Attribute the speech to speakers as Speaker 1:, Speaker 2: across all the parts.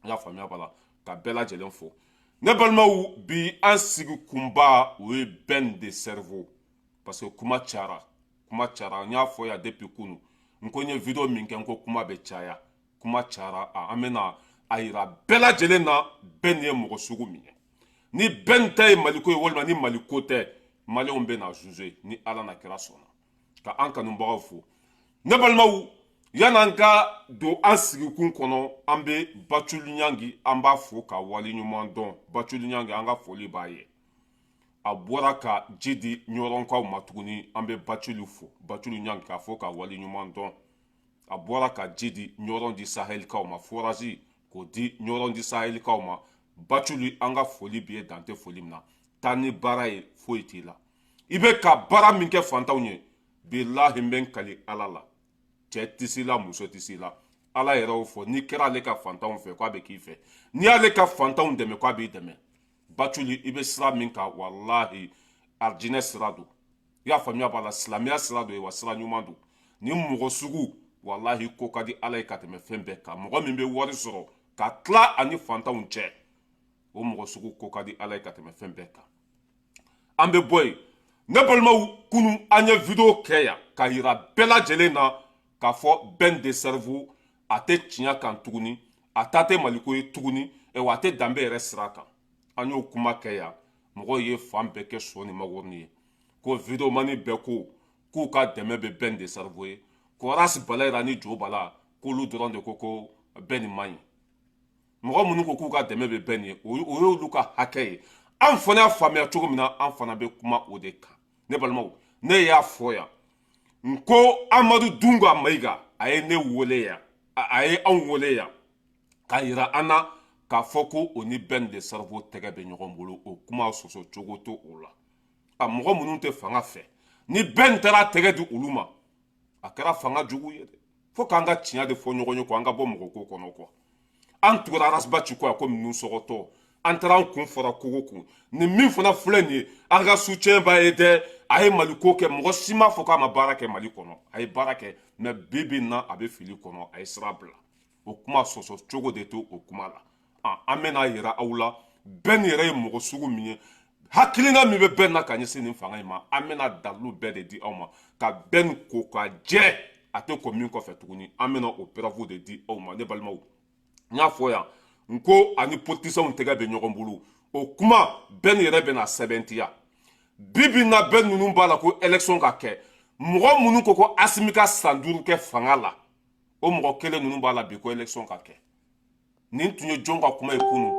Speaker 1: I y'a faamuya b'a la, ka bɛɛ lajɛlen fo. Ne balimaw, bi an sigi kunba, o ye Ben le Cerveau, parce que kuma cayara, kuma cayara. N y'a fɔ yan depuis kunu, n ko n ye vidéo min kɛ, n ko kuma bɛ caya, kuma cayara. An bɛna a yira bɛɛ lajɛlen na Ben ye mɔgɔ sugu min ye. Ni Ben ta ye Maliko ye walima ni Maliko tɛ, Maliyɛnw bɛ na juger ni Ala na kira sɔnna. Ka an kanubagaw fo. Ne balimaw, yan'an ka don an sigikun kɔnɔ, an bɛ Bacili Ɲangi, an b'a fo ka waleɲuman dɔn. Bacili Ɲangi, an ka foli b'a ye. A bɔra ka ji di ɲɔrɔnkaw ma tuguni. An bɛ Bacili fo, Bacili Ɲangi, k'a fɔ ka waleɲuman dɔn. A bɔra ka ji di Ɲɔrɔn di Sahelikaw ma, forage k'o di Ɲɔrɔn di Sahelikaw ma. Bacili, an ka foli b'i ye, dan tɛ foli min na. Taa ni baara ye, foyi t'i la. I bɛ ka baara min kɛ fantanw ye, bilahi, n bɛ n kali Ala la, cɛ tɛ s'i la, muso tɛ s'i la. Ala yɛrɛ y'o fɔ, n'i kɛra ale ka fantanw fɛ, k'a bɛ k'i fɛ. N'i y'ale ka fantanw dɛmɛ, k'a b'i dɛmɛ. Bacili, i bɛ sira min kan, walahi, arijinɛ sira don. I y'a faamuya b'a la, silamɛya sira don, wa sira ɲuman don. Ni mɔgɔ sugu, walahi, ko ka di Ala ye ka tɛmɛ fɛn bɛɛ kan. Mɔgɔ min bɛ wari sɔrɔ ka tila ani fantanw cɛ, o mɔgɔ sugu ko ka di Ala ye ka tɛmɛ fɛn bɛɛ kan. An bɛ bɔ yen. Ne balimaw, kunu an ye vidéo kɛ yan ka yira bɛɛ lajɛlen na k'a fɔ Ben le Cerveau, a tɛ tiɲɛ kan tuguni, a ta tɛ Maliko ye tuguni, wa a tɛ danbe yɛrɛ sira kan. An y'o kuma kɛ yan, mɔgɔw ye fan bɛɛ kɛ sɔ ni makɔrɔni ye, ko videomani bɛɛ ko k'u ka dɛmɛ bɛ Ben le Cerveau ye, ko Ras Balayira ni Jo Bala, k'olu dɔrɔn de ko ko Ben man ɲi. Mɔgɔ minnu ko k'u ka dɛmɛ bɛ Ben ye, o y'olu ka hakɛ ye. An fana y'a faamuya cogo min na, an fana bɛ kuma o de kan. Ne balimaw, ne y'a fɔ yan, n ko Amadu Dunga Mayiga, a ye ne wele yan, a ye anw wele yan k'a yira an na k'a fɔ ko o ni Ben le Cerveau tɛgɛ bɛ ɲɔgɔn bolo. O kuma sɔsɔ cogo to o la. A mɔgɔ minnu tɛ fanga fɛ, ni Ben taara tɛgɛ di olu ma, a kɛra fanga jugu ye dɛ. Fo k'an ka tiɲɛ de fɔ ɲɔgɔn ye ko an ka bɔ mɔgɔ ko kɔnɔ kuwa. An tugura Arasiba ci kɔ komi ninnu sɔgɔtɔ, an taara an kun fɔra kogo kun. Nin min fana filɛ nin ye, an ka soutien b'a ye dɛ. A ye Mali ko kɛ, mɔgɔ si m'a fɔ k'a ma baara kɛ Mali kɔnɔ. A ye baara kɛ, mais bi bi in na, a bɛ fili kɔnɔ, a ye sira bila. O kuma sɔsɔ cogo de to o kuma la. An bɛna yira aw la Ben yɛrɛ ye mɔgɔ sugu min ye, hakilina min bɛ Ben na ka ɲɛsin nin fanga in ma. An bɛna dalilu bɛɛ de di aw ma ka Ben ko ka jɛ, a tɛ ko min kɔfɛ tuguni. An bɛna o preuve de di aw ma. Ne balimaw, n y'a fɔ yan, n ko ani politicienw tɛgɛ bɛ ɲɔgɔn bolo. O kuma, Ben yɛrɛ bɛna sɛbɛntiya. Bi bi na, Ben ninnu b'a la ko élection ka kɛ. Mɔgɔ minnu ko ko Asimi ka san 5 kɛ fanga la, o mɔgɔ kelen ninnu b'a la bi ko élection ka kɛ. Nin tun ye jɔn ka kuma ye kunu?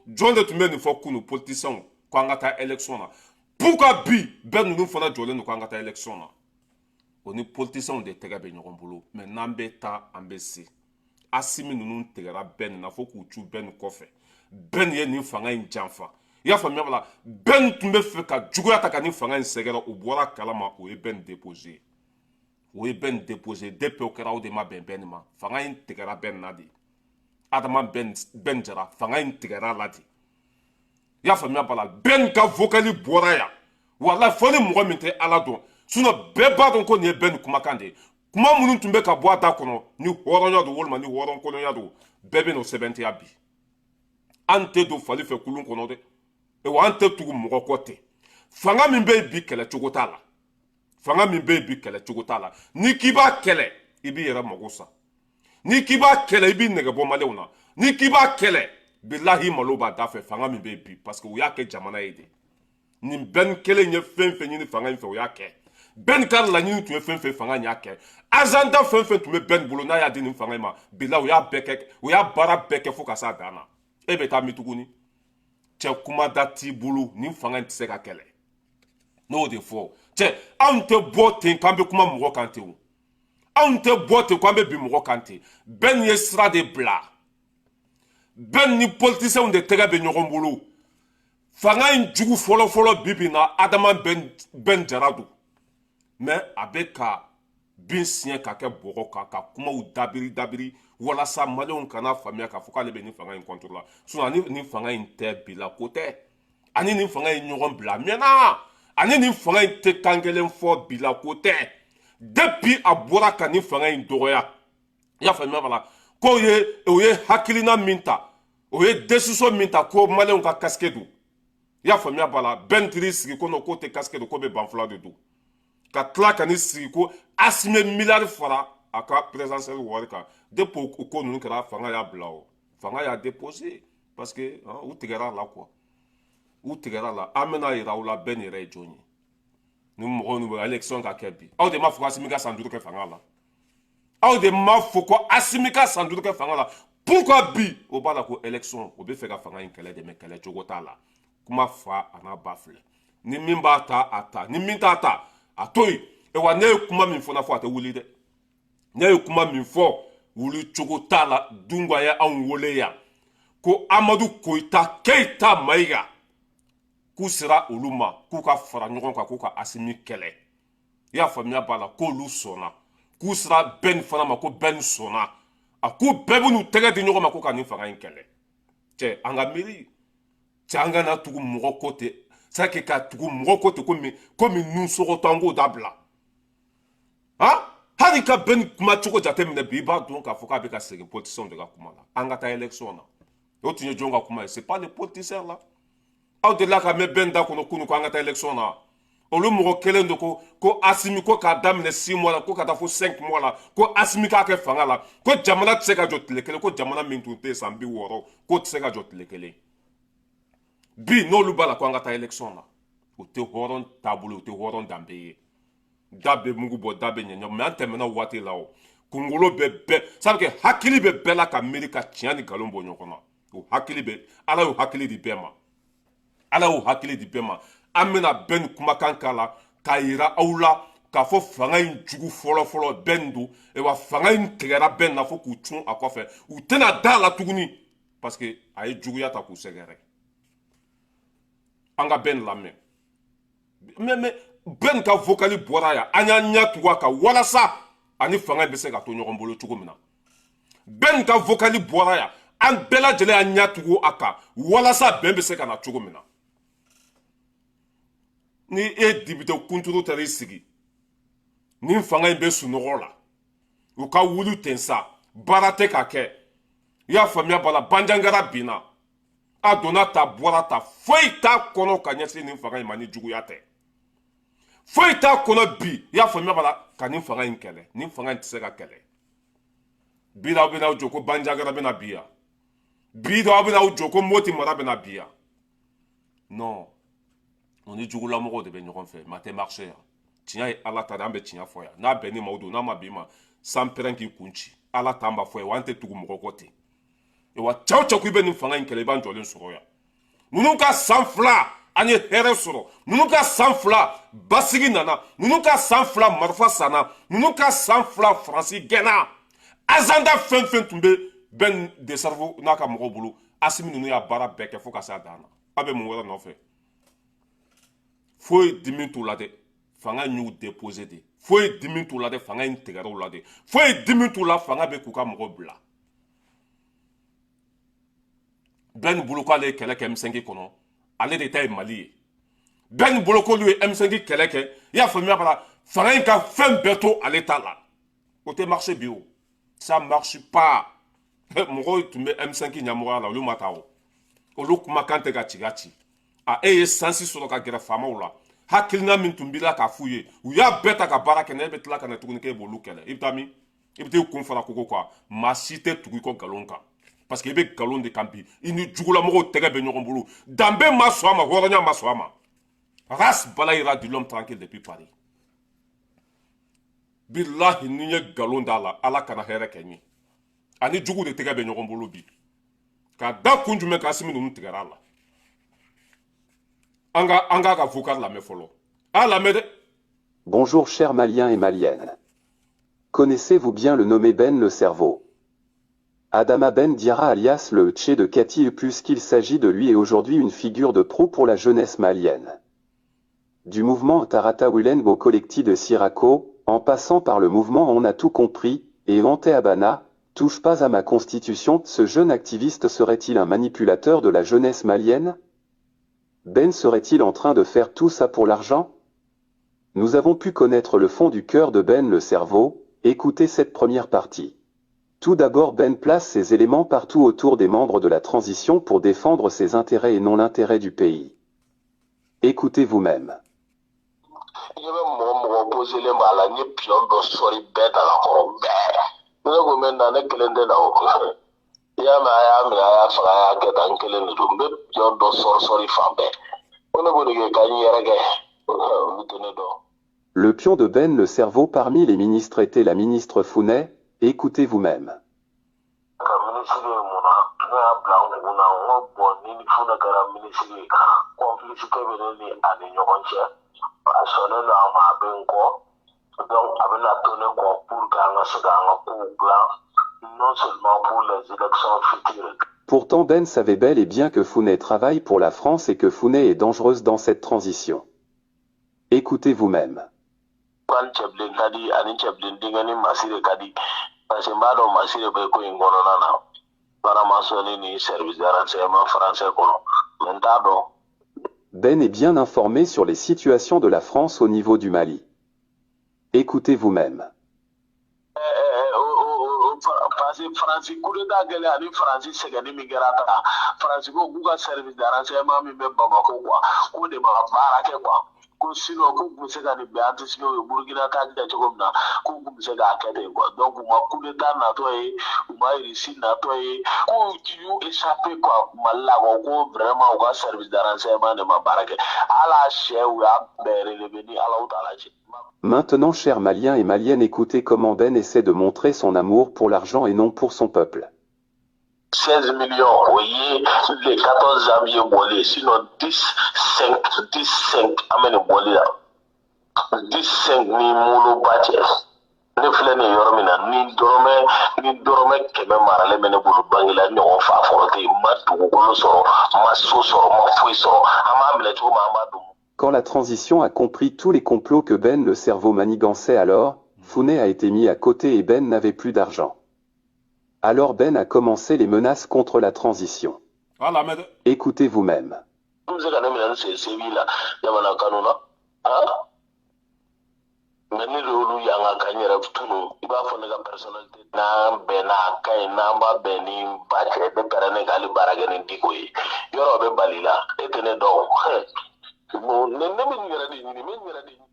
Speaker 1: Jɔn de tun bɛ nin fɔ kunu? Politicienw ko an ka taa élection na. Pourquoi bi Ben ninnu fana jɔlen don ko an ka taa élection na? O ni politicienw de tɛgɛ bɛ ɲɔgɔn bolo. Mais n'an bɛ taa, an bɛ se. Asimi ninnu tigɛra Ben na fo k'u cu Ben kɔfɛ. Ben ye nin fanga in janfa. I y'a faamuya b'a la, Ben tun bɛ fɛ ka juguya ta ka nin fanga in sɛgɛrɛ. O bɔra kalama, o ye Ben déposé, o ye Ben déposé. Depuis o kɛra, o de ma bɛn Ben ma. Fanga in tigɛra Ben na de. Adama Ben Jara, fanga in tigɛra la de. I y'a faamuya b'a la, Ben ka vocal bɔra yan. Walahi, fo ni mɔgɔ min tɛ Ala dɔn, sinon bɛɛ b'a dɔn ko nin ye Ben kumakan de ye. Kuma minnu tun bɛ ka bɔ a da kɔnɔ, ni hɔrɔnya don walima ni hɔrɔnkolonya don, bɛɛ bɛ n'o sɛbɛntiya bi. An tɛ don fali fɛ kulun kɔnɔ dɛ, wa an tɛ tugu mɔgɔ kɔ ten. Fanga min bɛ yen bi, kɛlɛ cogo t'a la. Fanga min bɛ yen bi, kɛlɛ cogo t'a la. N'i k'i b'a kɛlɛ, i b'i yɛrɛ mago sa. N'i k'i b'a kɛlɛ, i b'i nɛgɛ bɔ Maliyɛnw na. N'i k'i b'a kɛlɛ, bilahi, malo b'a da fɛ. Fanga min bɛ yen bi, parce que u y'a kɛ jamana ye de. Nin Ben kelen ye fɛn fɛn ɲini fanga in fɛ, o y'a kɛ. Ben ka laɲini tun ye fɛn fɛn, fanga in y'a kɛ. Agenda fɛn fɛn tun bɛ Ben bolo, n'a y'a di nin fanga in ma, bilahi, u y'a bɛɛ kɛ, u y'a baara bɛɛ kɛ fo ka s'a dan na. E bɛ taa min tuguni? Cɛ, kumada t'i bolo. Nin fanga in tɛ se ka kɛlɛ. N'o de fɔ, cɛ, anw tɛ bɔ ten k'an bɛ kuma mɔgɔ kan ten. O anw tɛ bɔ ten k'an bɛ bin mɔgɔ kan ten. Ben ye sira de bila. Ben ni politicienw de tɛgɛ bɛ ɲɔgɔn bolo. Fanga in jugu fɔlɔ-fɔlɔ bi bi na, Adama Ben Jara don. Mais a bɛ ka bin siɲɛ ka kɛ bɔgɔ kan, ka kumaw dabiri dabiri walasa Maliyɛnw kana faamuya k'a fɔ k'ale bɛ nin fanga in contre la. Sinon ani nin fanga in tɛ bila ko tɛ, ani nin fanga in ɲɔgɔn bila a mɛnna, ani nin fanga in tɛ kan kelen fɔ, bila ko tɛ. Depuis a bɔra ka nin fanga in dɔgɔya, i y'a faamuya b'a la, K'o ye o ye hakilina min ta, o ye décision min ta, ko maliyɛnw ka casque don. I y'a faamuya b'a la, bɛɛ tiri sigi ko non, k'o tɛ casque don, k'o bɛ banfula de don. Ka tila ka n'i sigi ko Asimi miliyari fara a ka présidentielle wari kan. Depuis o ko ninnu kɛra, fanga y'a bila, o fanga y'a déposé, parce que u tigɛra a la quoi, u tigɛra a la. An bɛna yira aw la bɛɛ nin yɛrɛ ye jɔn ye. Ni mɔgɔw ninnu bɛ élection ka kɛ bi, aw de m'a fɔ ko Asimi ka san 5 kɛ fanga la? Aw de m'a fɔ ko Asimi ka san 5 kɛ fanga la? Pourquoi bi o b'a la ko élection? O bɛ fɛ ka fanga in kɛlɛ de, mais kɛlɛ cogo t'a la. Kuma fa a n'a ba filɛ, ni min b'a ta, a ta, ni min t'a ta, a to yen. Wa ne ye kuma min fɔ, fɔ a tɛ wuli dɛ. Ne ye kuma min fɔ, wuli cogo t'a la. Dunga ye anw wele yan ko Amadu Koyita Keyita Mayiga, k'u sera olu ma, k'u ka fara ɲɔgɔn kan, k'u ka Asimi kɛlɛ. I y'a faamuya b'a la, k'olu sɔnna. K'u sera bɛɛ nin fana ma, ko bɛɛ nin sɔnna. A k'u bɛɛ bɛn'u tɛgɛ di ɲɔgɔn ma ko ka nin fanga in kɛlɛ. Cɛ, an ka miiri cɛ, an kana tugu mɔgɔ ko ten, c'est ka tugu mɔgɔ ko ten komi nun sɔgɔtɔ, an k'o dabila. Han, hali ka bɛn ni kuma cogo jateminɛ bi, i b'a dɔn k'a fɔ k'a bɛ ka segin politiciens de ka kuma la. An ka taa élection na, o tun ye jɔn ka kuma ye? C'est pas les politiciens là. Aw delila ka mɛn bɛn da kɔnɔ kunun ko an ka taa élection na? Olu mɔgɔ kelen de ko Asimi ko k'a daminɛ 6 mois la, ko ka taa fo 5 mois la, ko Asimi k'a kɛ fanga la, ko jamana tɛ se ka jɔ tile kelen, ko jamana min tun tɛ san 60, k'o tɛ se ka jɔ tile kelen. Bi n'olu b'a la ko an ka taa élection na, o tɛ hɔrɔn taabolo, o tɛ hɔrɔn danbe ye. Da bɛ mugu bɔ, da bɛ ɲɛɲɛ, mais an tɛmɛna waati la. O kunkolo bɛ bɛɛ sabu kɛ, hakili bɛ bɛɛ la ka miiri ka tiɲɛ ni nkalon bɔ ɲɔgɔn na. O hakili bɛ, Ala y'o hakili di bɛɛ ma, Ala y'o hakili di bɛɛ ma. An bɛna bɛɛ ni kumakan k'a la k'a yira aw la k'a fɔ fanga in jugu fɔlɔ fɔlɔ bɛɛ nin don. Wa fanga in tigɛra bɛɛ na fo k'u cun a kɔfɛ, u tɛna da la tuguni, parce que a ye juguya ta k'u sɛgɛrɛ. An ka bɛɛ nin lamɛn. Mais bɛɛ nin ka vocal bɔra yan, an y'an ɲɛ tugu a kan walasa ani fanga in bɛ se ka to ɲɔgɔn bolo cogo min na. Bɛɛ nin ka vocal bɔra yan, an bɛɛ lajɛlen y'an ɲɛ tugu a kan walasa bɛn bɛ se ka na cogo min na. Ni e député kunturu taara i sigi, ni fanga in bɛ sunɔgɔ la, u ka wuli ten sa, baara tɛ ka kɛ. I y'a faamuya b'a la, banjangara binna, a donna ta bɔra ta, foyi t'a kɔnɔ ka ɲɛsin nin fanga in ma ni juguya tɛ. Foyi t'a kɔnɔ bi, i y'a faamuya b'a la, ka nin fanga in kɛlɛ. Nin fanga in tɛ se ka kɛlɛ. Bi la aw bɛna aw jɔ ko banjangara bɛna bi yan, bi dɔ aw bɛna aw jɔ ko Moti mara bɛna bi yan. Non, o ni jugulamɔgɔw de bɛ ɲɔgɔn fɛ, maa tɛ marché yan. Tiɲɛ ye Ala ta de, an bɛ tiɲɛ fɔ yan. N'a bɛnn'i ma, o don, n'a ma bɛn i ma, san pɛrɛn k'i kun ci. Ala t'an b'a fɔ yan wa, an tɛ tugu mɔgɔ kɔ ten. Wa cɛw cɛ ko i bɛ nin fanga in kɛlɛ, i b'an jɔlen sɔrɔ yan. Ninnu ka san 2, an ye hɛrɛ sɔrɔ. Ninnu ka san 2, basigi nana. Ninnu ka san 2, marifa sanna. Ninnu ka san 2, Faransi gɛnna. Azanda fɛn fɛn tun bɛ Ben de Cerveau n'a ka mɔgɔw bolo, Asimi ninnu y'a baara bɛɛ kɛ fo ka se a dan na. Aw bɛ mun wɛrɛ nɔfɛ? Foyi dimi t'u la dɛ, fanga in y'u déposé de. Foyi dimi t'u la dɛ, fanga in tigɛra u la de. Foyi dimi t'u la, fanga bɛ k'u ka mɔgɔw bila. Bɛɛ ni bolo k'ale ye kɛlɛ kɛ M5 kɔnɔ, ale de ta ye Mali ye. Bɛɛ ni bolo k'olu ye M5 kɛlɛ kɛ, i y'a faamuya b'a la, fanga in ka fɛn bɛɛ to ale ta la. O tɛ marché bi, o ça marche pas. Mɔgɔw tun bɛ M5 ɲɛmɔgɔya la, olu ma taa o, olu kumakan tɛ ka ci ka ci. A e ye sansi sɔrɔ ka gɛrɛ faamaw la, hakilina min tun b'i la k'a f'u ye, u y'a bɛɛ ta ka baara kɛ. Ne bɛ tila ka na tuguni k'e b'olu kɛlɛ, i bɛ taa min? I bɛ t'i kun fara kogo kan. Maa si tɛ tugu i kɔ nkalon kan, parce que i bɛ nkalon de kan bi. I ni jugulamɔgɔw tɛgɛ bɛ ɲɔgɔn bolo. Danbe ma sɔn a ma, hɔrɔnya ma sɔn a ma. Ras Balayira de l'homme tranquille depuis Paris. Bilahi, ni n ye nkalon d'a la, Ala kana hɛrɛ kɛ n ye. Ani jugu de tɛgɛ bɛ ɲɔgɔn bolo bi. Ka da kun jumɛn kan Asimi ninnu tigɛra a la? An k'a ka vocal lamɛn fɔlɔ, a lamɛn dɛ.
Speaker 2: Bonjour chers Maliens et Maliennes. Connaissez-vous bien le nommé Ben le Cerveau? Adama Ben Diarra alias le Tché de Kati, puisqu'il s'agit de lui, est aujourd'hui une figure de proue pour la jeunesse malienne. Du mouvement Tarata Wulen au collectif de Sirako, en passant par le mouvement On a tout compris, et Ante Abana, touche pas à ma constitution, ce jeune activiste serait-il un manipulateur de la jeunesse malienne? Ben serait-il en train de faire tout ça pour l'argent? Nous avons pu connaître le fond du cœur de Ben le Cerveau, écoutez cette première partie. Tout d'abord, Ben place ses éléments partout autour des membres de la transition pour défendre ses intérêts et non l'intérêt du pays. Écoutez vous-même.
Speaker 3: I ɲɛ bɛ mɔgɔ mɔgɔ poselen b'a la, n ye pion dɔ sɔri bɛɛ ta ka kɔrɔ bɛɛ. Ne ko n bɛ na, ne kelen tɛ na o. I y'a mɛn, a y'a minɛ, a y'a faga, a y'a kɛ tan, n kelen de don. N bɛ pion dɔ sɔri sɔri fan bɛɛ. Ko ne b'o de kɛ ka n yɛrɛ kɛ, olu tɛ ne dɔn.
Speaker 2: Le pion de Ben le cerveau parmi les ministres était la ministre Founet. Écoutez vous-même.
Speaker 3: Ka minisiri ye mun na, ne y'a bila n kun na, n ko bon, ni ni Funɛ kɛra minisiri ye, complicité bɛ ne ni a ni ɲɔgɔn cɛ. A sɔnnen don a ma, a bɛ n kɔ, donc a bɛna to ne kɔ pour que an ka se k'an ka kow dilan, non seulement pour les élections futures.
Speaker 2: Pourtant, Ben savait bel et bien que Founet travaille pour la France et que Founet est dangereuse dans cette transition. Écoutez vous-même.
Speaker 3: Kan Cɛbilen ka di ani Cɛbilen denkɛ ni Masire ka di, parce que n b'a dɔn Masire bɛ ko in kɔnɔna na, franc-maçonnerie ni service de renseignement français kɔnɔ, mais n t'a dɔn.
Speaker 2: Ben est bien informé sur les situations de la France au niveau du Mali. Écoutez vous-même.
Speaker 3: Parce que Faransi coup d'état kɛlen ani Faransi sɛgɛnni min kɛra ta, Faransi ko k'u ka service de renseignement min bɛ Bamako quoi, k'o de ma baara kɛ quoi, ko sinon k'u tun bɛ se ka nin bɛɛ anticiper. U ye Burukina ta kɛ cogo min na, k'u tun bɛ se k'a kɛ ten quoi. Donc u ma coup d'état natɔ ye, u ma Russie natɔ ye, k'u y'u échappé quoi Mali la quoi. Ko vraiment u ka service de renseignement de ma baara kɛ. Hali a sɛ, u y'a bɛɛ relevé ni Alahu taala cɛ.
Speaker 2: Maintenant, chers Maliens et Maliennes, écoutez comment Ben essaie de montrer son amour pour l'argent et non pour son peuple.
Speaker 3: 16 millions, o ye le 14 janvier bɔlen, sinon 10 5 10 5 an bɛ nin bɔli la 10 5 ni moloba cɛ. Ne filɛ nin ye yɔrɔ min na, ni dɔrɔmɛ 100 maralen bɛ ne bolo banque la, ɲɔgɔn fa fɔlɔ tɛ yen. N ma dugukolo sɔrɔ, n ma so sɔrɔ, n ma foyi sɔrɔ. An b'a minɛ cogo min, an b'a dun.
Speaker 2: Quand la transition a compris tous les complots que Ben le cerveau manigançait alors, Founet a été mis à côté et Ben n'avait plus d'argent. Alors Ben a commencé les menaces contre la transition.
Speaker 1: Voilà, mais
Speaker 2: Écoutez vous-même.
Speaker 3: N bɛ se ka ne minɛ ni sen sebi la jamana kanu na ah, mais ne de y'olu yanga ka n yɛrɛ tunu. I b'a fɔ ne ka personnalité n'an bɛnna a ka ɲi, n'an b'a bɛn ni ba cɛ, ne pɛrɛ ne k'ale baara kɛ ni diko ye, yɔrɔ bɛ bali la, e tɛ ne dɔn. Bon, ne bɛ n yɛrɛ de ɲini, n bɛ n yɛrɛ de ɲini.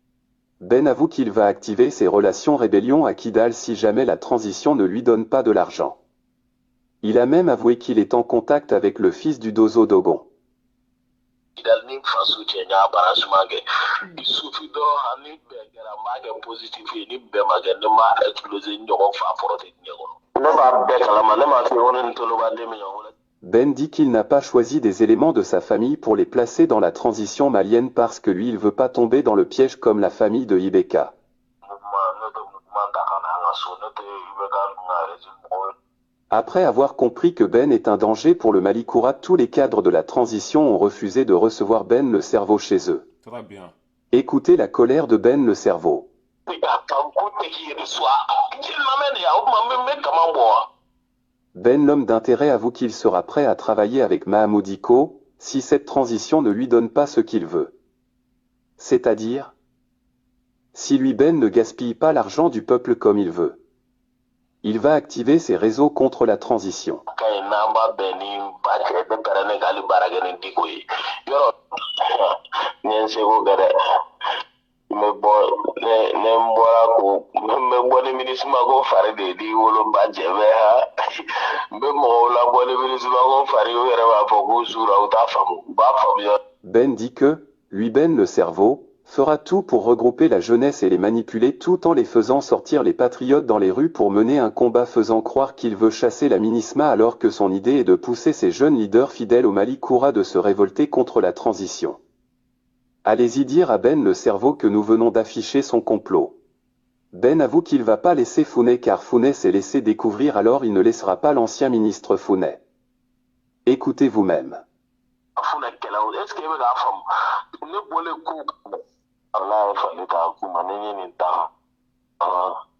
Speaker 2: Ben avoue qu'il va activer ses relations rébellion à Kidal si jamais la transition ne lui donne pas de l'argent. Il a même avoué qu'il est en contact avec le fils du Dozo Dogon.
Speaker 3: Kidal ni faso cɛ, n y'a branchement kɛ. Il suffit dɔrɔn ani bɛn kɛra, n b'a kɛ positif ye, ni bɛn ma kɛ, ne m'a exploser n ɲɔgɔn fa fɔlɔ tɛ diɲɛ kɔnɔ. Ne b'a bɛɛ kalama, ne m'a fɔ ko ne ni Toloba den bɛ ɲɔgɔn bolo.
Speaker 2: Ben dit qu'il n'a pas choisi des éléments de sa famille pour les placer dans la transition malienne parce que lui, il veut pas tomber dans le piège comme la famille de IBK.
Speaker 3: Mouvement, ne tɛ mouvement ta ka na an ka so, ne tɛ IBK ninnu ka régime mɔgɔw ye.
Speaker 2: Après avoir compris que Ben est un danger pour le Mali Koura, tous les cadres de la transition ont refusé de recevoir Ben le cerveau chez eux.
Speaker 1: Très bien.
Speaker 2: Écoutez la colère de Ben le cerveau.
Speaker 3: Ka kan ko tɛ k'i yɛrɛ suwa jeli de ya, o tuma n bɛ kaman bɔ wa.
Speaker 2: Ben l'homme d'intérêt avoue qu'il sera prêt à travailler avec Mahamoud Dicko si cette transition ne lui donne pas ce qu'il veut. C'est-à-dire, si lui Ben ne gaspille pas l'argent du peuple comme il veut. Il va activer ses réseaux contre la transition.
Speaker 3: Ka ɲi n'an b'a bɛn ni ba cɛ, ne pɛrɛ ne k'ale baara kɛ ni diko ye, yɔrɔ n ye n seko kɛ dɛ. N bɛ bɔ, ne n bɔra ko n bɛ bɔ ni MINUSMA ko fari de ye n'i woloba cɛ bɛ ha, n bɛ mɔgɔw labɔ ni MINUSMA ko fari, u yɛrɛ b'a fɔ k'u sura, u t'a faamu, u b'a faamuya.
Speaker 2: Ben dit que, lui Ben le cerveau, fera tout pour regrouper la jeunesse et les manipuler tout en les faisant sortir les patriotes dans les rues pour mener un combat, faisant croire qu'il veut chasser la MINUSMA alors que son idée est de pousser ces jeunes leaders fidèles au Mali Koura de se révolter contre la transition. Allez-y dire à Ben le cerveau que nous venons d'afficher son complot. Ben avoue qu'il va pas laisser Founet car Founet s'est laissé découvrir, alors il ne laissera pas l'ancien ministre Founet. Écoutez vous-même.
Speaker 3: Funɛ kɛlɛ o, est ce que e bɛ k'a faamu? Ne bɔlen ko ala ye fali ta kuma ni n ye nin ta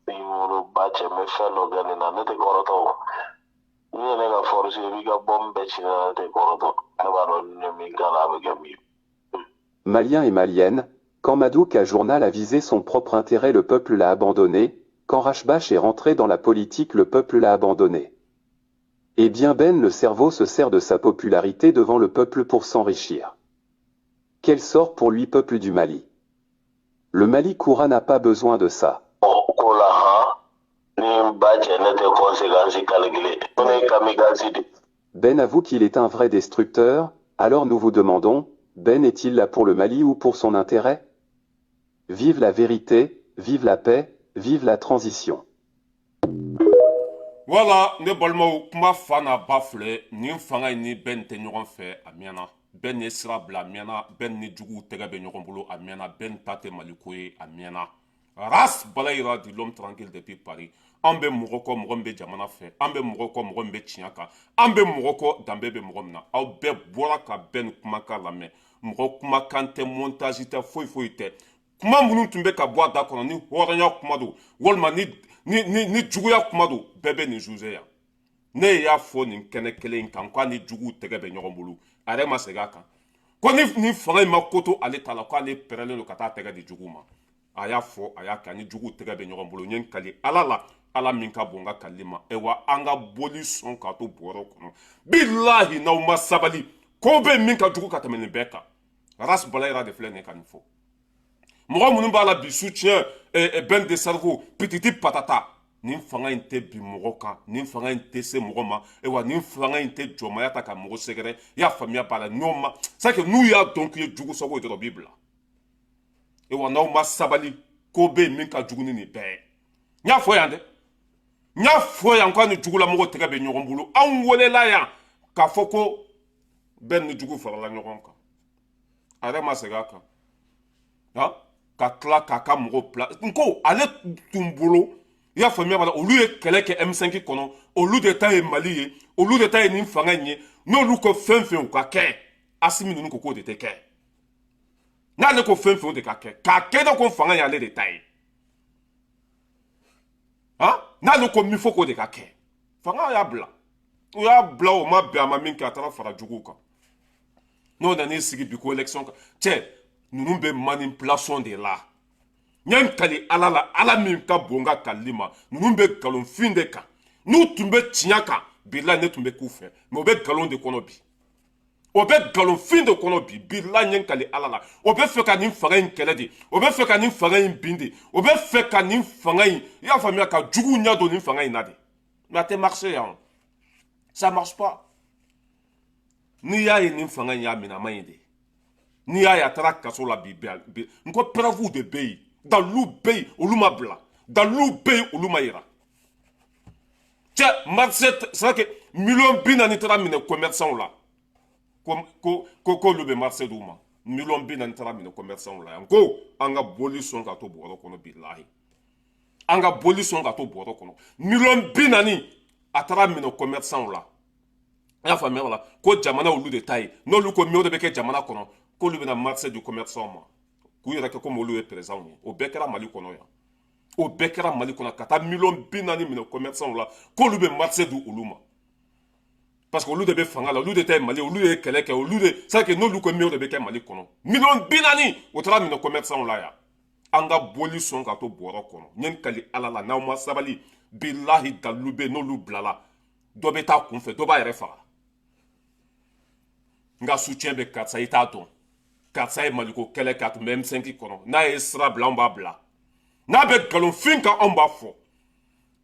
Speaker 3: ni woloba cɛ, n bɛ fɛn dɔ kɛ nin na, ne tɛ kɔrɔtɔ o. Ni ye ne ka force ye, i b'i ka bɔn bɛɛ ci ne la, ne tɛ kɔrɔtɔ. Ne b'a dɔn ni min k'a la, a bɛ kɛ min ye.
Speaker 2: Maliens et Maliennes, quand Madouk à Journal a visé son propre intérêt, le peuple l'a abandonné. Quand Ras Bath est rentré dans la politique, le peuple l'a abandonné. Eh bien Ben le cerveau se sert de sa popularité devant le peuple pour s'enrichir. Quel sort pour lui, peuple du Mali? Le Mali Koura n'a pas besoin de ça.
Speaker 3: Ko la han ni n ba cɛ ne tɛ conséquence calculer ko ne ye kamikaze de.
Speaker 2: Ben avoue qu'il est un vrai destructeur, alors nous vous demandons, Ben est-il là pour le Mali ou pour son intérêt? Vive la vérité, vive la paix, vive la transition.
Speaker 1: Wala ne balimaw, kuma fa n'a ba filɛ. Nin fanga in ni bɛɛ tɛ ɲɔgɔn fɛ a mɛnna. Bɛɛ ni sira bila a mɛnna. Bɛɛ ni juguw tɛgɛ bɛ ɲɔgɔn bolo a mɛnna. Bɛɛ ta tɛ Maliko ye a mɛnna. Ras Balayira di, l'homme tranquille depuis Paris. An bɛ mɔgɔ kɔ, mɔgɔ min bɛ jamana fɛ. An bɛ mɔgɔ kɔ, mɔgɔ min bɛ tiɲɛ kan. An bɛ mɔgɔ kɔ, danbe bɛ mɔgɔ min na. Aw bɛɛ bɔra ka bɛɛ ni kumakan lamɛn. Mɔgɔ kumakan tɛ, montage tɛ, foyi foyi tɛ. Kuma minnu tun bɛ ka bɔ a da kɔnɔ, ni hɔrɔnya kuma don walima ni juguya kuma don, bɛɛ bɛ nin juger yan. Ne y'a fɔ nin kɛnɛ kelen in kan k'a ni juguw tɛgɛ bɛ ɲɔgɔn bolo. A yɛrɛ ma segin a kan ko ni nin fanga in ma ko to ale ta la, k'ale pɛrɛlen don ka taa tɛgɛ di juguw ma. A y'a fɔ, a y'a kɛ. Ani juguw tɛgɛ bɛ ɲɔgɔn bolo. N ye n kali Ala la, Ala min ka bon n ka kalili ma. Ayiwa, an ka boli sɔn k'a to bɔrɔ kɔnɔ. Bilahi, n'aw ma sabali, ko bɛ min ka jugu ka tɛmɛ nin bɛɛ kan. Ras Balayira de filɛ nin ye ka nin fɔ. Mɔgɔ minnu b'a la bi soutien Ben de cerveau pititi patata, nin fanga in tɛ bi mɔgɔ kan, nin fanga in tɛ se mɔgɔ ma. Ayiwa, nin fanga in tɛ jɔnmaya ta ka mɔgɔ sɛgɛrɛ. I y'a faamuya b'a la. N'o ma c'est que n'u y'a dɔn k'i ye jugu sago ye dɔrɔn, u b'i bila. Ayiwa, n'aw ma sabali, ko bɛ yen min ka jugu ni nin bɛɛ ye. N y'a fɔ yan dɛ, n y'a fɔ yan k'a ni jugulamɔgɔw tɛgɛ bɛ ɲɔgɔn bolo. Anw welela yan k'a fɔ ko bɛɛ ni jugu farala ɲɔgɔn kan. A yɛrɛ ma segin a kan han ka tila k'a ka mɔgɔw bila. N ko ale tun bolo, i y'a faamuya b'a la, olu ye kɛlɛ kɛ M5 kɔnɔ, olu de ta ye Mali ye, olu de ta ye nin fanga in ye. N'olu ko fɛn fɛn u ka kɛ, Asimi ninnu ko k'o de tɛ kɛ. N'ale ko fɛn fɛn, o de ka kɛ, k'a kɛ dɛ ko fanga y'ale de ta ye han. N'ale ko min fɔ, k'o de ka kɛ. Fanga y'a bila, u y'a bila, o ma bɛn a ma min kɛ, a taara fara juguw kan. N'o nan'i sigi bi ko élection kan, cɛ ninnu bɛ manipulation de la. N ye n kali Ala la, Ala min ka bon n ka kalili ma, ninnu bɛ nkalonfin de kan. N'u tun bɛ tiɲɛ kan, bilahi, ne tun bɛ k'u fɛ. Mais o bɛ nkalon de kɔnɔ bi, o bɛ nkalonfin de kɔnɔ bi. Bilahi, n ye n kali Ala la, o bɛ fɛ ka nin fanga in kɛlɛ de, o bɛ fɛ ka nin fanga in bin de, o bɛ fɛ ka nin fanga in, i y'a faamuya, ka juguw ɲɛ don nin fanga in na de. Mais a tɛ marcher yan, ça marche pas. N'i y'a ye nin fanga in y'a minɛ, a ma ɲi de. N'i y'a ye a taara kaso la bi bi, n ko preuve de bɛ yen, dalilu bɛ yen, olu ma bila, dalilu bɛ yen, olu ma yira. Cɛ marché, c'est que miliyɔn 40 taara minɛ commerçant la ko ko ko k'olu bɛ marché d'u ma. Miliyɔn 40 taara minɛ commerçant la yan ko an ka boli sɔn ka to bɔrɔ kɔnɔ. Bilahi, an ka boli sɔn ka to bɔrɔ kɔnɔ. Miliyɔn 40 a taara minɛ commerçant la. I y'a faamuya la ko jamana olu de ta ye. N'olu ko min, o de bɛ kɛ jamana kɔnɔ, k'olu bɛna marché di commerçant ma k'u yɛrɛ kɛ komi olu ye président ye. O bɛɛ kɛra Mali kɔnɔ yan, o bɛɛ kɛra Mali kɔnɔ, ka taa miliyɔn 40 minɛ commerçant la k'olu bɛ marché di olu ma, parce que olu de bɛ fanga la, olu de ta ye Mali, olu de ye kɛlɛ kɛ, olu de c'est que n'olu ko min, o de bɛ kɛ Mali kɔnɔ. Miliyɔn 40, o taara minɛ commerçant la yan. An ka boli sɔn ka to bɔrɔ kɔnɔ. N ye n kali Ala la, n'aw ma sabali, bilahi, dalilu bɛ yen, n'olu bilala, dɔ bɛ taa kunfɛ, dɔ b'a yɛrɛ faga. N ka soutien bɛ karisa, i t'a dɔn, karisa ye Maliko kɛlɛ kɛ, a tun bɛ M5 kɔnɔ. N'a ye sira bila, anw b'a bila. N'a bɛ nkalonfin kan, anw b'a fɔ.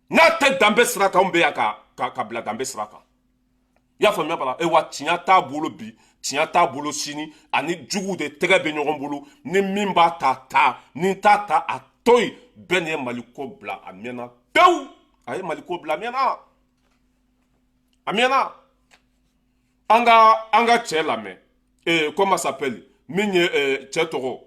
Speaker 1: N'a tɛ danbe sira kan, anw bɛ yan ka bila danbe sira kan. I y'a faamuya b'a la. E wa, tiɲɛ t'a bolo bi, tiɲɛ t'a bolo sini. Ani juguw de tɛgɛ bɛ ɲɔgɔn bolo. Ni min b'a ta ta, ni t'a ta, a to yen. Bɛɛ nin ye Maliko bila a mɛnna pewu. A ye Maliko bila a mɛnna, a mɛnna. An ka cɛ lamɛn. Comment s'appelle, min ye cɛ tɔgɔ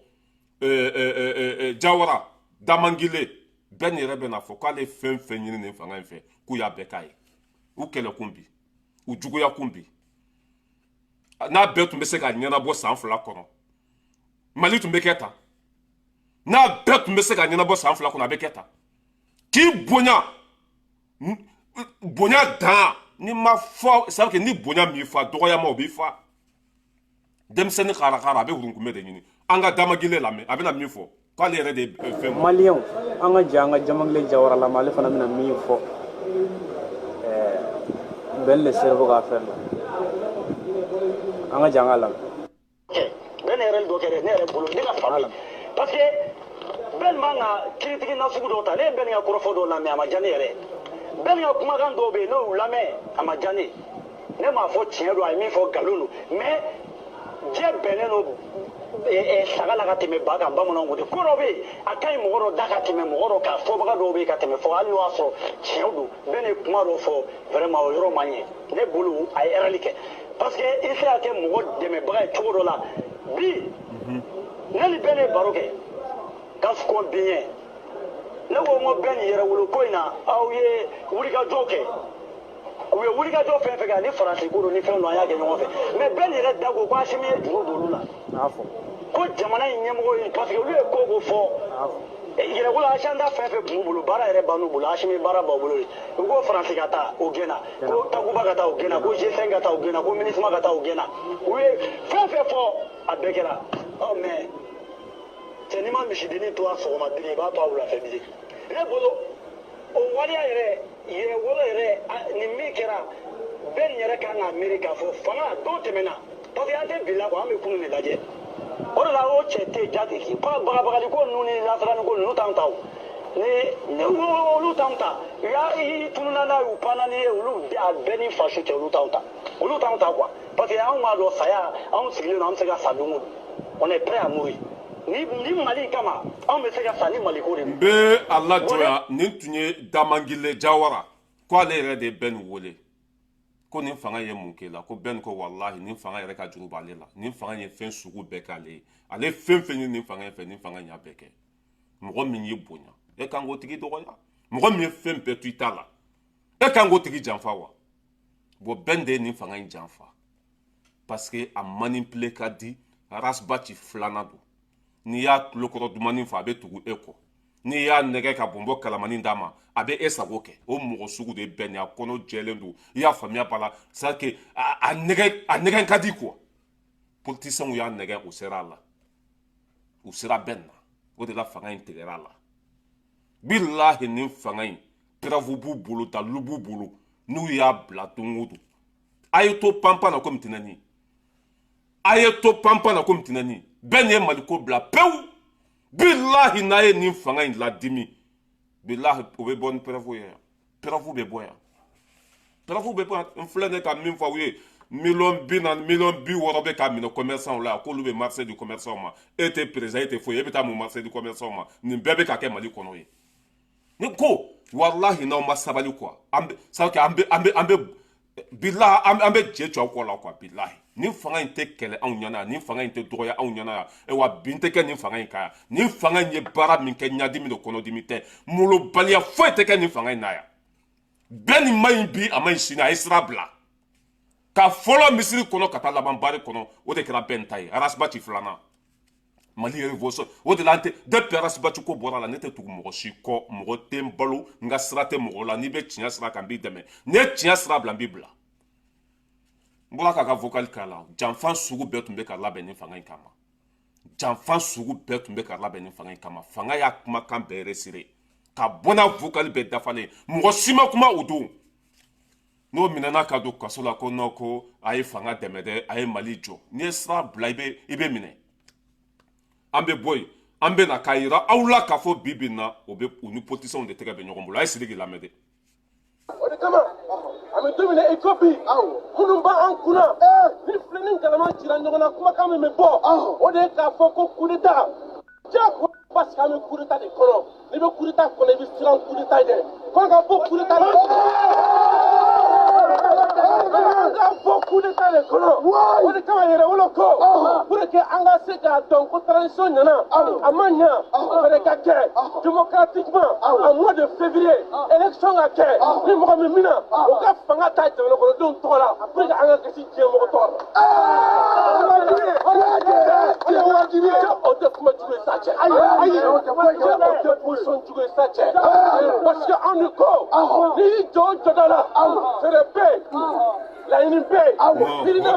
Speaker 1: Jawara Damangile. Bɛɛ nin yɛrɛ bɛ n'a fɔ k'ale fɛn fɛn ɲini nin fanga in fɛ, k'u y'a bɛɛ k'a ye. U kɛlɛkun bi, u juguya kun bi, n'a bɛɛ tun bɛ se ka ɲɛnabɔ san 2 kɔnɔ, Mali tun bɛ kɛ tan. N'a bɛɛ tun bɛ se ka ɲɛnabɔ san 2 kɔnɔ, a bɛ kɛ tan. K'i bonya, bonya dan ni ma fɔ, c'est à dire ni bonya m'i fa, dɔgɔyama o b'i fa. Denmisɛnnin karakara, a bɛ wurunkunbɛ de ɲini. An ka Damagile lamɛn, a bɛna min fɔ. K'ale yɛrɛ de ye fɛn.
Speaker 4: Maliyɛnw, an ka jɛ an ka Diamanguele Diawara lamɛn. Ale fana bɛna min fɔ Ben le Cerveau ka affaire la, an ka jɛ an ka lamɛn.
Speaker 5: Bɛɛ ne yɛrɛ dɔ kɛ dɛ, ne yɛrɛ bolo, ne ka faamu, parce que bɛɛ man ka kiritigi nasugu dɔw ta. Ne ye bɛɛ ka kɔrɔfɔ dɔw lamɛn, a ma diya ne yɛrɛ. Bɛɛ ka kumakan dɔw bɛ yen, ne y'u lamɛn, a ma diya ne. Ne m'a fɔ tiɲɛ don, a ye min fɔ nkalon don, mais diɲɛ bɛnnen don saga la ka tɛmɛ ba kan. Bamananw ko ten, ko dɔ bɛ yen, a ka ɲi mɔgɔ dɔ da ka tɛmɛ mɔgɔ dɔ kan, fɔbaga dɔw bɛ yen ka tɛmɛ fɔ, hali n'o y'a sɔrɔ tiɲɛ don. Bɛɛ ne kuma dɔ fɔ, vraiment o yɔrɔ ma ɲɛ ne bolo, a ye erreur kɛ, parce que i tɛ se ka kɛ mɔgɔ dɛmɛbaga ye cogo dɔ la. Bi ne ni bɛɛ ne ye baro kɛ ka kɔn bi ɲɛ, ne ko n ko bɛɛ ni yɛrɛwolo ko in na, aw ye wulikajɔ kɛ, u ye wulikajɔ fɛn fɛn kɛ, ani faransi ko don ni fɛn don, an y'a kɛ ɲɔgɔn fɛ. Mais bɛɛ nin yɛrɛ da ko ko Asimi ye juru don olu la, ko jamana in ɲɛmɔgɔ ye, parce que olu ye ko ko fɔ yɛrɛwolo agenda fɛn fɛn tun b'u bolo, baara yɛrɛ bann'u bolo, Asimi baara b'aw bolo de. U ko faransi ka taa, o gɛnna, ko Takuba ka taa, o gɛnna, ko G5 ka taa, o gɛnna, ko MINUSMA ka taa, o gɛnna. U ye fɛn fɛn fɔ, a bɛɛ kɛra. Ɔ mais cɛ, n'i ma misidennin to a sɔgɔma biri, i b'a to a wulafɛ biri. Ne bolo, o waleya yɛrɛ, yɛrɛwolo yɛrɛ, nin min kɛra, bɛɛ nin yɛrɛ kan k'a miiri k'a fɔ fanga don tɛmɛna, parce que an tɛ bi la quoi, an bɛ kunun de lajɛ. O de la o cɛ tɛ jate bagabagali ko ninnu ni lasirani ko ninnu t'anw ta, o ni olu t'anw ta. U y'a i tununa n'a ye, u panna n'i ye, olu a bɛɛ ni faso cɛ, olu t'anw ta, olu t'anw ta quoi, parce que anw b'a dɔn saya, anw sigilen don, an bɛ se ka sa don o don, on est prêt à mourir ni Mali kama, anw bɛ se ka sa ni Mali ko de.
Speaker 1: N bɛ a lajɔ yan. Nin tun ye Damangile Jawara, ko ale yɛrɛ de ye bɛɛ nin wele ko nin fanga ye mun k'e la, ko bɛɛ ko walahi nin fanga yɛrɛ ka juru b'ale la, nin fanga ye fɛn sugu bɛɛ k'ale ye, ale fɛn fɛn ye nin fanga in fɛ, nin fanga in y'a bɛɛ kɛ. Mɔgɔ min y'i bonya, e kan k'o tigi dɔgɔya? Mɔgɔ min ye fɛn bɛɛ to i ta la, e kan k'o tigi janfa wa? Bon, bɛn de ye nin fanga in janfa, parce que a manipuler ka di. Ras Bath filanan don, n'i y'a tulokɔrɔ dumani fɔ, a bɛ tugu e kɔ, n'i y'a nɛgɛ ka bɔnbɔ kalamani d'a ma, a bɛ e sago kɛ. O mɔgɔ sugu de bɛn nin, a kɔnɔ jɛlen don, i y'a faamuya b'a la, c'est à dire que a nɛgɛ ka di quoi. Politiciens y'a nɛgɛ, o sera a la, u sera bɛn na, o de la fanga in tigɛra a la. Bilahi, nin fanga in, preuve b'u bolo, dalilu b'u bolo, n'u y'a bila don o don, a ye to panpan na komi tɛnɛni, a ye to panpan na komi tɛnɛni. Bɛɛ nin ye Maliko bila pewu. Bilahi, n'a ye nin fanga in ladimi, bilahi, o bɛ bɔ ni preuve ye yan, preuve bɛ bɔ yan, preuve bɛ bɔ yan. N filɛ ne ka min fɔ aw ye, 40 miliyɔn 60 bɛ k'a minɛ commerçant la, k'olu bɛ marché di commerçant ma. E tɛ président, e tɛ foyi, e bɛ taa mun marché di commerçant ma? Nin bɛɛ bɛ ka kɛ Mali kɔnɔ ye. Ni ko walahi, n'aw ma sabali quoi, an bɛ c'est à dire an bɛ bilahi, an bɛ jɛ jɔ aw kɔ la quoi. Bilahi, nin fanga in tɛ kɛlɛ anw ɲɛna yan, nin fanga in tɛ dɔgɔya anw ɲɛna yan, wa bin tɛ kɛ nin fanga in kan yan. Nin fanga in ye baara min kɛ, ɲadimi de, kɔnɔdimi tɛ, molobaliya foyi tɛ kɛ nin fanga in na yan. Bɛɛ nin ma ɲi bi, a ma ɲi sini, a ye sira bila ka fɔlɔ misiri kɔnɔ ka taa laban bari kɔnɔ, o de kɛra bɛn ta ye. Ras Bath filanan, Mali révolution, o de la an tɛ. Depuis Ras Bath ko bɔra la, ne tɛ tugu mɔgɔ si kɔ, mɔgɔ tɛ n balo, n ka sira tɛ mɔgɔ la. N'i bɛ tiɲɛ sira kan, n b'i dɛmɛ, n'i ye tiɲɛ sira bila, n b'i bila. N bɔra k'a ka vocal k'a la. Janfan sugu bɛɛ tun bɛ ka labɛn nin fanga in kama, janfan sugu bɛɛ tun bɛ ka labɛn nin fanga in kama. Fanga y'a kumakan bɛɛ resiré ka bɔ n'a vocal bɛɛ dafalen, mɔgɔ si ma kuma o don. N'o minɛna ka don kaso la, ko non, ko a ye fanga dɛmɛ dɛ, a ye Mali jɔ. N'i ye sira bila, i bɛ minɛ. An bɛ bɔ yen, an bɛ na k'a yira aw la k'a fɔ bi bi in na, o bɛ u ni politiciens de tɛgɛ bɛ ɲɔgɔn bolo. A ye Sidiki lamɛn dɛ.
Speaker 6: O de kama an bɛ don min na i ko bi, minnu b'an kunna ni filɛ ni galama cira ɲɔgɔn na, kumakan min bɛ bɔ, o de ye k'a fɔ ko coup d'état diyagoya, parce que an bɛ coup d'état de kɔnɔ. N'i bɛ coup d'état kɔnɔ, i bɛ siran coup d'état ɲɛ. Ko ka bɔ coup d'état de ka bɔ coup d'état de kɔnɔ. O de kama yɛrɛwolo ko pour que an ka se k'a dɔn ko transition ɲɛna, a ma ɲa, fɛɛrɛ ka kɛ démocratiquement en mois de février, élection ka kɛ, ni mɔgɔ min mina o ka fanga ta jamana kɔnɔdenw tɔgɔ la, pour que an ka kisi diɲɛ mɔgɔ tɔgɔ la. O tɛ kuma jugu ye sa cɛ, ayi, o tɛ position jugu ye sa cɛ, parce que anw de ko n'i y'i jɔ o jɔda la, fɛɛrɛ bɛ yen, laɲini bɛ yen.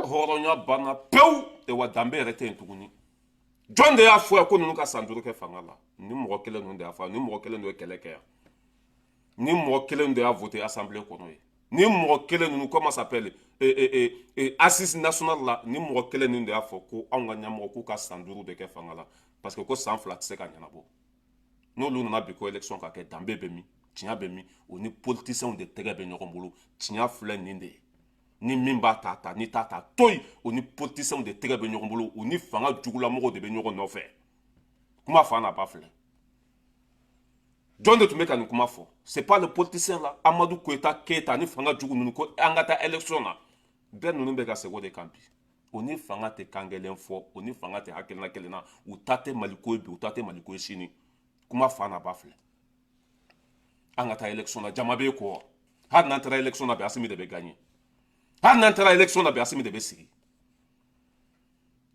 Speaker 1: Hɔrɔnya banna pewu wa, danbe yɛrɛ tɛ yen tuguni. Jɔn de y'a fɔ yan ko ninnu ka san 5 kɛ fanga la? Ni mɔgɔ kelen ninnu de y'a fɔ, ni mɔgɔ kelen de ye kɛlɛ kɛ yan, ni mɔgɔ kelen de y'a voté assemblée kɔnɔ ye, ni mɔgɔ kelen ninnu, comment s'appelle, assise nationale la, ni mɔgɔ kelen ninnu de y'a fɔ ko anw ka ɲɛmɔgɔ k'u ka san 5 de kɛ fanga la, parce que ko san 2 tɛ se ka ɲɛnabɔ. N'olu nana bi ko élection ka kɛ, danbe bɛ min, tiɲɛ bɛ min? O ni politiciens de tɛgɛ bɛ ɲɔgɔn bolo. Tiɲɛ filɛ nin de ye, ni min b'a ta ta, ni t'a ta to yen. O ni politiciens de tɛgɛ bɛ ɲɔgɔn bolo, o ni fanga jugulamɔgɔw de bɛ ɲɔgɔn nɔfɛ. Kuma fa n'a ba filɛ. Jɔn de tun bɛ ka nin kuma fɔ? C'est pas le politicien là, Amadu Koyita Keyita ni fanga jugu ninnu, ko an ka taa élection na. Bɛɛ ninnu bɛ ka segin o de kan bi. O ni fanga tɛ kan kelen fɔ, o ni fanga tɛ hakilina kelen na. U ta tɛ Maliko ye bi, u ta tɛ Maliko ye sini. Kuma fa n'a ba filɛ. An ka taa élection na, jama bɛ kɔ. Hali n'an taara élection na bi, Asimi de bɛ gagner. Hali n'an taara élection na bi, Asimi de bɛ sigi.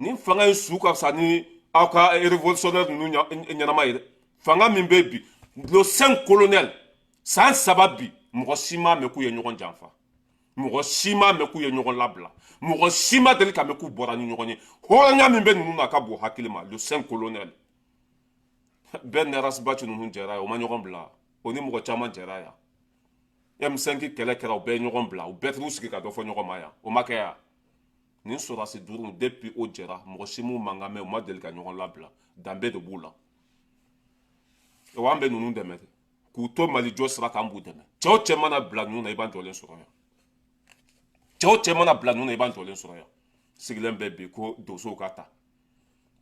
Speaker 1: Ni fanga in su ka fisa ni aw ka révolutionnaire ninnu ɲɛnama ye dɛ. Fanga min bɛ bi, le cinq colonel, san 3 bi, mɔgɔ si m'a mɛn k'u ye ɲɔgɔn janfa, mɔgɔ si m'a mɛn k'u ye ɲɔgɔn labila, mɔgɔ si ma deli ka mɛn k'u bɔra ni ɲɔgɔn ye. Hɔrɔnya min bɛ ninnu na, a ka bon hakili ma. Le cinq colonel bɛɛ ni Ras Bath ninnu jɛra ye, o ma ɲɔgɔn bila. O ni mɔgɔ caman jɛra yan. M5 kɛlɛ kɛra, u bɛɛ ye ɲɔgɔn bila, u bɛɛ t'u sigi ka dɔ fɔ ɲɔgɔn ma yan. O ma kɛ yan. Nin sɔrɔdasi 5, depuis o jɛra, mɔgɔ si m'u mankan mɛn, u ma deli ka ɲɔgɔn labila. Danbe de b'u la. Wa an bɛ ninnu dɛmɛ dɛ, k'u to Mali jɔ sira kan, an b'u dɛmɛ. Cɛ o cɛ mana bila ninnu na, i b'an jɔlen sɔrɔ yan. Cɛ o cɛ mana bila ninnu na, i b'an jɔlen sɔrɔ yan. Sigilen bɛ bi ko donsow ka ta,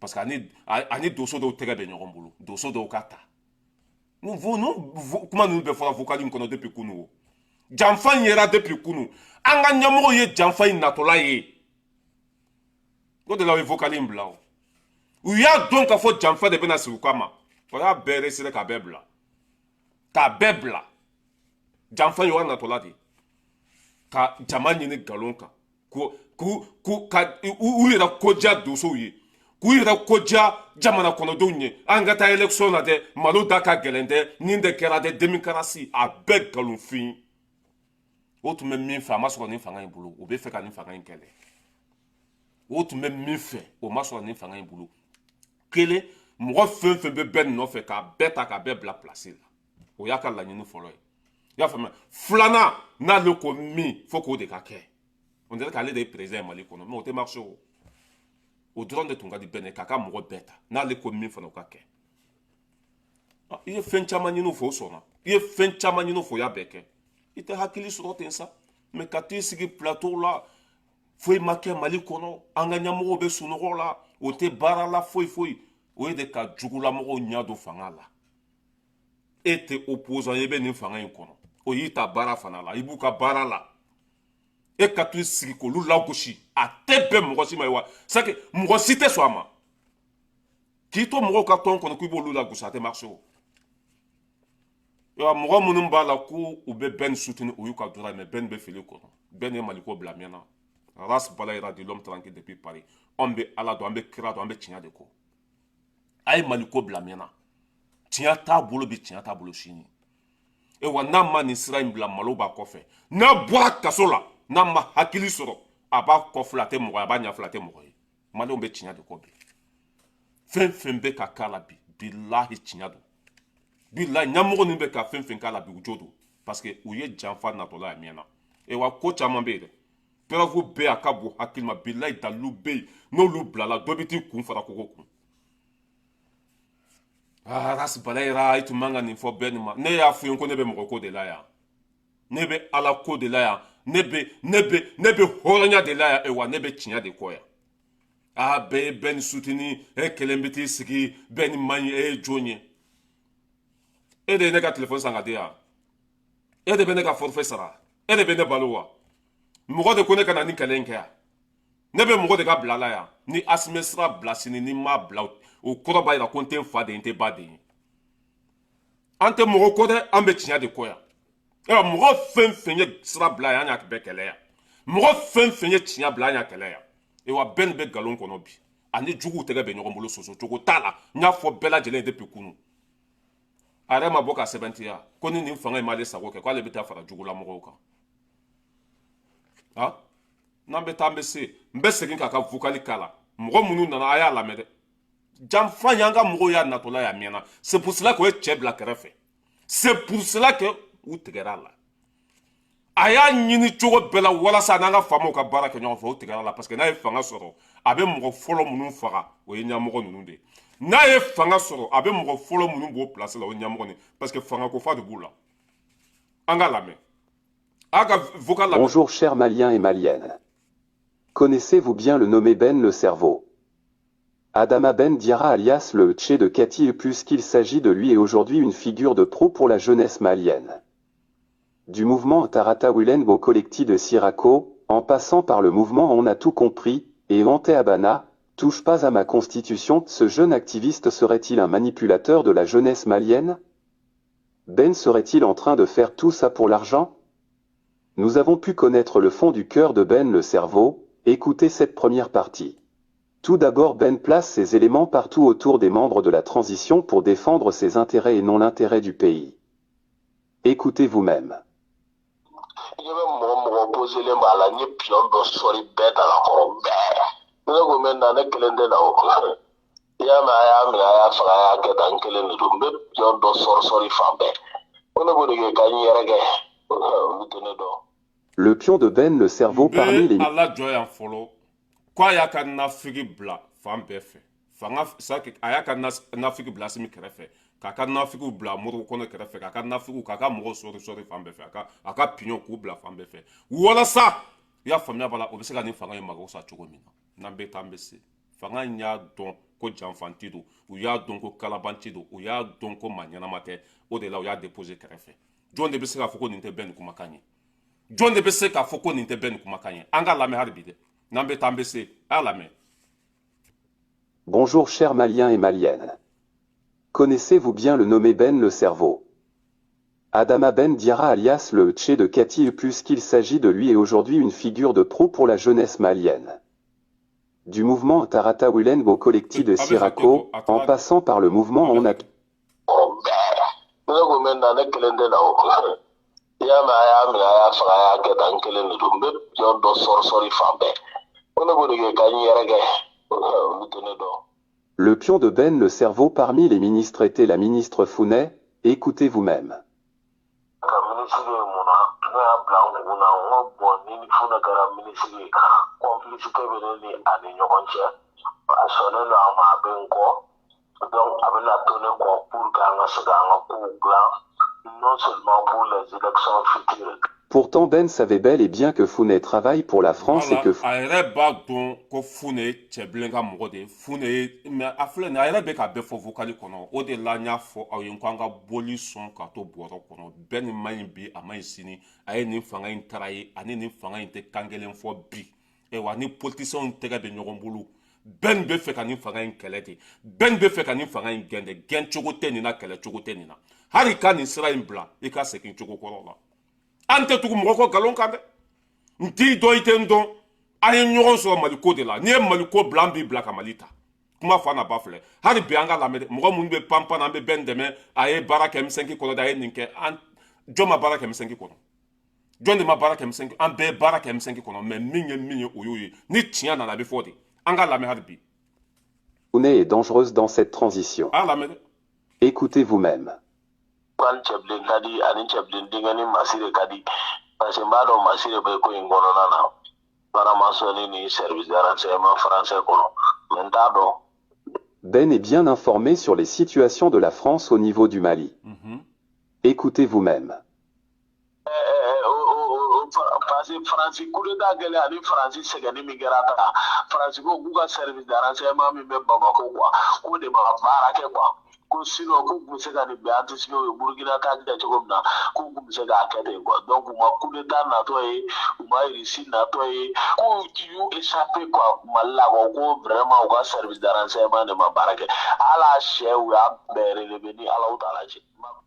Speaker 1: parce que ani donso dɔw tɛgɛ bɛ ɲɔgɔn bolo, donso dɔw ka ta. Nu kuma ninnu bɛɛ fɔra vocal in kɔnɔ depuis kunu. O janfa in yera depuis kunu. An ka ɲɛmɔgɔw ye janfa in natɔla ye, o de la u ye vocal in bila. O u y'a dɔn k'a fɔ janfa de bɛna sigi u kama. O y'a bɛɛ resire k'a bɛɛ bila, k'a bɛɛ bila. Janfa in, o y'a natɔla de ka jama ɲini nkalon kan, ko k'u ka u yɛrɛ koja donsow ye, k'u yɛrɛ koja jamana kɔnɔdenw ye. An ka taa élection na dɛ, malo da ka gɛlɛn dɛ, nin de kɛra dɛ, démocratie, a bɛɛ nkalonfin. O tun bɛ min fɛ, a ma sɔrɔ nin fanga in bolo. O bɛ fɛ ka nin fanga in kɛlɛ. O tun bɛ min fɛ, o ma sɔrɔ nin fanga in bolo. Kelen, mɔgɔ fɛn fɛn bɛ bɛɛ nɔfɛ, k'a bɛɛ ta k'a bɛɛ bila place la, o y'a ka laɲini fɔlɔ ye. I y'a faamuya? Filanan, n'ale ko min, fo k'o de ka kɛ. On dirait k'ale de ye président ye Mali kɔnɔ, mais o tɛ marché. O dɔrɔn de tun ka di bɛɛ ye, k'a ka mɔgɔ bɛɛ ta, n'ale ko min fana, o ka kɛ. I ye fɛn caman ɲini u fɛ, o sɔnna. I ye fɛn caman ɲini u fɛ, o y'a bɛɛ kɛ. I tɛ hakili sɔrɔ ten sa, mais ka t'i sigi plateau la, foyi ma kɛ Mali kɔnɔ, an ka ɲɛmɔgɔw bɛ sunɔgɔ la, o tɛ baara la, foyi foyi. O ye de ka jugulamɔgɔw ɲɛ don fanga la. E tɛ opposant ye, i bɛ nin fanga in kɔnɔ, o y'i ta baara fana la, i b'u ka baara la. E ka t'u sigi k'olu lagosi, a tɛ bɛn mɔgɔ si ma ye wa. C'est que mɔgɔ si tɛ sɔn a ma k'i to mɔgɔw ka tɔn kɔnɔ k'i b'olu lagosi, a tɛ marché. O wa mɔgɔ minnu b'a la ko u bɛ bɛn soutenir, o y'u ka droit ye, mais bɛn bɛ fili kɔnɔ. Bɛn ye Maliko bila mɛnna. Ras Balayira de l'homme tranquille depuis Paris. Anw bɛ Ala dɔn, an bɛ kira dɔn, an bɛ tiɲɛ de kɔ. A ye Maliko bila mɛnna. Tiɲɛ t'a bolo bi, tiɲɛ t'a bolo sini. E wa, n'a ma nin sira in bila, malo b'a kɔfɛ. N'a bɔra kaso la, n'a ma hakili sɔrɔ, a b'a kɔfilɛ, a tɛ mɔgɔ ye, a b'a ɲɛfilɛ, a tɛ mɔgɔ ye. Maliyɛnw bɛ tiɲɛ de kɔ bi. Fɛn fɛn bɛ ka k'a la bi, bilahi, tiɲɛ don. Bilahi, ɲɛmɔgɔ ninnu bɛ ka fɛn fɛn k'a la bi, u jo don, parce que u ye janfa natɔla ye mɛnna. E wa, ko caman bɛ yen dɛ, preuve bɛ yen, a ka bon hakili ma. Bilahi, dalilu bɛ yen, n'olu bilala, dɔ bɛ t'i kun fara kogo kun. Ah, Ras Balayira, i tun man ka nin fɔ bɛɛ nin ma. Ne y'a f'i ye ko ne bɛ mɔgɔ ko de la yan, ne bɛ Ala ko de la yan, ne bɛ hɔrɔnya de la yan, wa ne bɛ tiɲɛ de kɔ yan. Ah, bɛɛ ye bɛɛ ni soutenir, e kelen bɛ t'i sigi, bɛɛ ni man ɲi. E ye jɔn ye? E de ye ne ka telefɔni san ka di yan, e de bɛ ne ka forfait sara, e de bɛ ne balo wa? Mɔgɔ de ko ne ka na nin kɛlɛ in kɛ yan. Ne bɛ mɔgɔ de ka bila la yan. Ni Asimi sira bila sini, ni n m'a bila, o kɔrɔ b'a jira ko n tɛ n fa den, n tɛ ba den ye. An tɛ mɔgɔ kɔ dɛ, an bɛ tiɲɛ de kɔ yan. Ayiwa, mɔgɔ fɛn fɛn ye sira bila yan, an y'a bɛɛ kɛlɛ yan. Mɔgɔ fɛn fɛn ye tiɲɛ bila, an y'a kɛlɛ yan. Ayiwa, bɛɛ nin bɛ nkalon kɔnɔ bi, ani juguw tɛgɛ bɛ ɲɔgɔn bolo, soso cogo t'a la. N y'a fɔ bɛɛ lajɛlen ye depuis kunun. A yɛrɛ ma bɔ ka sɛbɛntiya ko ni nin fanga in m'ale sago kɛ, k'ale bɛ taa fara jugulamɔgɔw kan. Ah, n'an bɛ taa, an bɛ se. N bɛ segin k'a ka vocal k'a la. Mɔgɔ minnu nana, a y'a lamɛn dɛ. Janfa y'an ka mɔgɔw y'a natɔla y'a mɛnna. C'est pour cela que o ye cɛ bila kɛrɛfɛ, c'est pour cela que u tigɛra a la. A y'a ɲini cogo bɛɛ la walasa n'an ka faamaw ka baara kɛ ɲɔgɔn fɛ, o tigɛra la, parce que n'a ye fanga sɔrɔ, a bɛ mɔgɔ fɔlɔ minnu faga, o ye ɲɛmɔgɔ ninnu de ye. N'a ye fanga sɔrɔ, a bɛ mɔgɔ fɔlɔ minnu b'o place la, o ye ɲɛmɔgɔ nin, parce que fanga ko fa de b'u la. An ka lamɛn, a ka vocal lamɛn.
Speaker 2: Bonjour chers Maliens et Maliennes. Connaissez-vous bien le nommé Ben le Cerveau? Adama Ben Diarra alias le Tché de Kati, puisqu'il s'agit de lui, est aujourd'hui une figure de proue pour la jeunesse malienne. Du mouvement Tarata Wulen au collectif de Sirako, en passant par le mouvement On a tout compris, et Ante Abana, touche pas à ma constitution, ce jeune activiste serait-il un manipulateur de la jeunesse malienne? Ben serait-il en train de faire tout ça pour l'argent? Nous avons pu connaître le fond du cœur de Ben le Cerveau, écoutez cette première partie. Tout d'abord, Ben place ses éléments partout autour des membres de la transition pour défendre ses intérêts et non l'intérêt du pays. Écoutez vous-même.
Speaker 3: I ɲɛ bɛ mɔgɔ mɔgɔ poselen b'a la, n ye pion dɔ sɔri bɛɛ daga kɔrɔ bɛɛ. Ni ne ko n bɛ na, ne kelen tɛ na o. I y'a mɛn, a y'a minɛ, a y'a faga, a y'a kɛ tan, n kelen de don. N bɛ pion dɔ sɔri sɔri fan bɛɛ ko ne b'o de kɛ ka n yɛrɛ kɛ, olu tɛ ne dɔn.
Speaker 2: Le pion de Ben le Cerveau
Speaker 1: N
Speaker 2: parmi les
Speaker 1: bɛ a lajɔ yan fɔlɔ k'a y'a ka nafigi bila fan bɛɛ fɛ fanga a y'a ka nafigi bila Asimi kɛrɛfɛ, k'a ka nafigiw bila Moribo Kɔnɛ kɛrɛfɛ, k'a ka nafigiw, k'a ka mɔgɔw sɔri sɔri fan bɛɛ fɛ, a ka pion k'u bila fan bɛɛ fɛ, walasa i y'a faamuya b'a la, o bɛ se ka nin fanga in mago sa cogo min na. N'an bɛ taa, an bɛ se fanga in y'a dɔn ko janfanti don, u y'a dɔn ko kalabanci don, u y'a dɔn ko maa ɲɛnama tɛ. O de la u y'a déposé kɛrɛfɛ. Jɔn de bɛ se k'a fɔ ko nin tɛ bɛn nin kumakan ye? Jɔn de bɛ se k'a fɔ ko nin tɛ bɛn nin kumakan ye? An ka lamɛn hali bi dɛ. N'an bɛ taa, an bɛ se, a y'a lamɛn.
Speaker 2: Bonjour chers Maliens et Maliennes. Connaissez-vous bien le nommé Ben le Cerveau? Adama Ben Diarra alias le Tché de Kati, puisqu'il s'agit de lui, est aujourd'hui une figure de proue pour la jeunesse malienne. Du mouvement Tarata Wulen au collectif de
Speaker 1: A bɛ
Speaker 2: Sirako,
Speaker 1: hakɛ to, a
Speaker 2: en passant par le mouvement On a
Speaker 3: Kɔrɔ bɛɛ. Ni ne ko n bɛ na, ne kelen tɛ na o. I y'a mɛn, a y'a minɛ, a y'a faga, a y'a kɛ tan, n kelen de don. N bɛ pion dɔ sɔri sɔri fan bɛɛ ko ne b'o de kɛ ka n yɛrɛ kɛ, olu tɛ ne dɔn.
Speaker 2: Le pion de Ben le Cerveau parmi les ministres était la ministre Founet, écoutez vous-même.
Speaker 3: Ka minisiri ye mun na, ne y'a bila n kun na, n ko bon, ni Funɛ kɛra minisiri ye, complicité bɛ ne ni a ni ɲɔgɔn cɛ. A sɔnnen don a ma, a bɛ n kɔ, donc a bɛna to ne kɔ pour que an ka se k'an ka kow dilan, non seulement pour les élections futures.
Speaker 2: Pourtant, Ben savait bel et bien que Founet travaille pour la France et
Speaker 1: Voilà,
Speaker 2: que
Speaker 1: a yɛrɛ b'a dɔn ko Funɛ ye cɛbilen ka mɔgɔ de ye. Funɛ ye, mais a filɛ nin ye, a yɛrɛ bɛ k'a bɛɛ fɔ vocal kɔnɔ. O de la n y'a fɔ aw ye ko an ka boli sɔn ka to bɔrɔ kɔnɔ. Bɛɛ nin man ɲi bi, a man ɲi sini. A ye nin fanga in taara ye, ani nin fanga in tɛ kan kelen fɔ bi. Ayiwa, ni politiciens tɛgɛ bɛ ɲɔgɔn bolo, bɛɛ nin bɛ fɛ ka nin fanga in kɛlɛ de, bɛɛ nin bɛ fɛ ka nin fanga in gɛn de. Gɛn cogo tɛ nin na, kɛlɛ cogo tɛ nin na. Hali ka nin sira in bila, i ka segin cogo kɔrɔ la. An tɛ tugu mɔgɔ kɔ nkalon kan dɛ. N t'i dɔn, i tɛ n dɔn, an ye ɲɔgɔn sɔrɔ Maliko de la. N'i ye Maliko bila, an b'i bila ka Mali ta. Kuma fa na ba filɛ. Hali bi an ka lamɛn dɛ. Mɔgɔ minnu bɛ panpan na, an bɛ bɛn dɛmɛ, a ye baara kɛ M5 kɔnɔ dɛ, a ye nin kɛ. An jɔn ma baara kɛ M5 kɔnɔ? Jɔn de ma baara kɛ M5? An bɛɛ ye baara kɛ M5 kɔnɔ, mais min ye min ye, o y'o ye. Ni tiɲɛ nana, a bɛ fɔ de. An ka lamɛn hali bi.
Speaker 2: Founet est dangereuse dans cette transition.
Speaker 1: A y'a lamɛn dɛ.
Speaker 2: Écoutez vous-même.
Speaker 3: Ko ani cɛbilen ka di, ani cɛbilen denkɛ ni Masire ka di, parce que n b'a dɔn Masire bɛ ko in kɔnɔna na, franc-maçonnerie ni service de renseignement français kɔnɔ, mais n t'a dɔn.
Speaker 2: Ben est bien informé sur les situations de la France au niveau du Mali. Écoutez vous-même.
Speaker 3: Parce que Faransi coup d'état kɛlen ani Faransi sɛgɛnni min kɛra ta, Faransi ko k'u ka service de renseignement min bɛ Bamako quoi, k'o de ma baara kɛ quoi, ko sinon k'u tun bɛ se ka nin bɛɛ anticiper. U ye Burukina ta kɛ cogo min na, k'u tun bɛ se k'a kɛ ten quoi. Donc u ma coup d'état natɔ ye, u ma Russie natɔ ye, k'u y'u échappé quoi Mali la quoi. Ko vraiment u ka service de renseignement de ma baara kɛ. Hali a sɛ, u y'a bɛɛ relevé ni Alahu taala cɛ.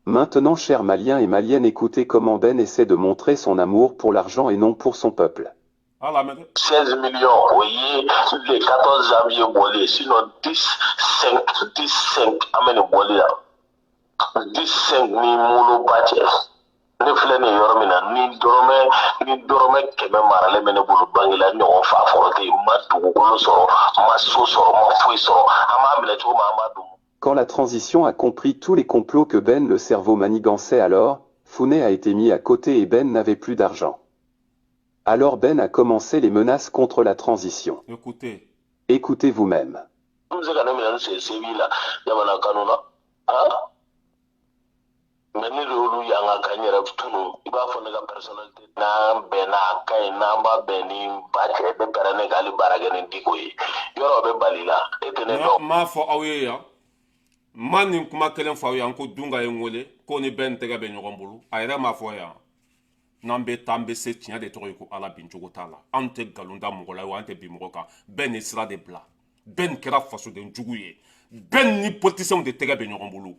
Speaker 2: Maintenant, chers Maliens et Maliennes, écoutez comment Ben essaie de montrer son amour pour l'argent et non pour son peuple.
Speaker 1: A lamɛn dɛ.
Speaker 3: 16 millions, o ye le 14 janvier bɔli ye, sinon 10 5 10 5 an bɛ nin bɔli la 10 5 ni moloba cɛ. Ne filɛ nin yɔrɔ min na, ni dɔrɔmɛ 100 maralen bɛ ne bolo banque la, ɲɔgɔn fa fɔlɔ tɛ yen. N ma dugukolo sɔrɔ, n ma so sɔrɔ, n ma foyi sɔrɔ. An b'a minɛ cogo min, an b'a dun.
Speaker 2: Quand la transition a compris tous les complots que Ben le cerveau manigançait alors, Founé a été mis à côté et Ben n'avait plus d'argent. Alors Ben a commencé les menaces contre la transition.
Speaker 1: Écoutez.
Speaker 2: Écoutez vous-même.
Speaker 3: N bɛ se ka ne minɛ n sen sebi la jamana kanu na han, mais ne de y'olu yanga ka n yɛrɛ tunu. I b'a fɔ ne ka personnalité n'an bɛnna, a ka ɲi, n'an b'a bɛn ni ba cɛ ne pɛrɛn ne k'ale baara kɛ ni diko ye, yɔrɔ bɛ bali la, e tɛ ne dɔn.
Speaker 1: N m'a fɔ aw ye yan, n ma nin kuma kelen fɔ aw ye yan ko Dunga ye n wele ko ni bɛɛ n tɛgɛ bɛ ɲɔgɔn bolo. A yɛrɛ m'a fɔ yan. N'an bɛ taa, an bɛ se. Tiɲɛ de tɔgɔ ye ko Ala, bin cogo t'a la. Anw tɛ nkalon da mɔgɔ la wa, an tɛ bin mɔgɔ kan. Bɛɛ ni sira de bila. Bɛɛ nin kɛra fasoden jugu ye. Bɛɛ ni politicienw de tɛgɛ bɛ ɲɔgɔn bolo.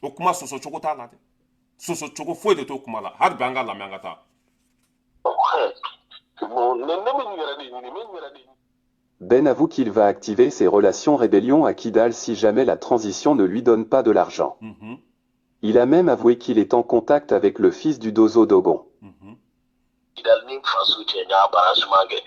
Speaker 1: O kuma sɔsɔ cogo t'a la dɛ, sɔsɔ cogo foyi de t'o kuma la. Hali bi an ka lamɛn, an ka taa.
Speaker 3: Bon, ne bɛ n yɛrɛ de ɲini, n bɛ n yɛrɛ de ɲini.
Speaker 2: Ben avoue qu'il va activer ses relations rébellion à Kidal si jamais la transition ne lui donne pas de l'argent. Il a même avoué qu'il est en contact avec le fils du Dozo Dogon.
Speaker 3: Kidal ni faso cɛ, n y'a baara suma kɛ.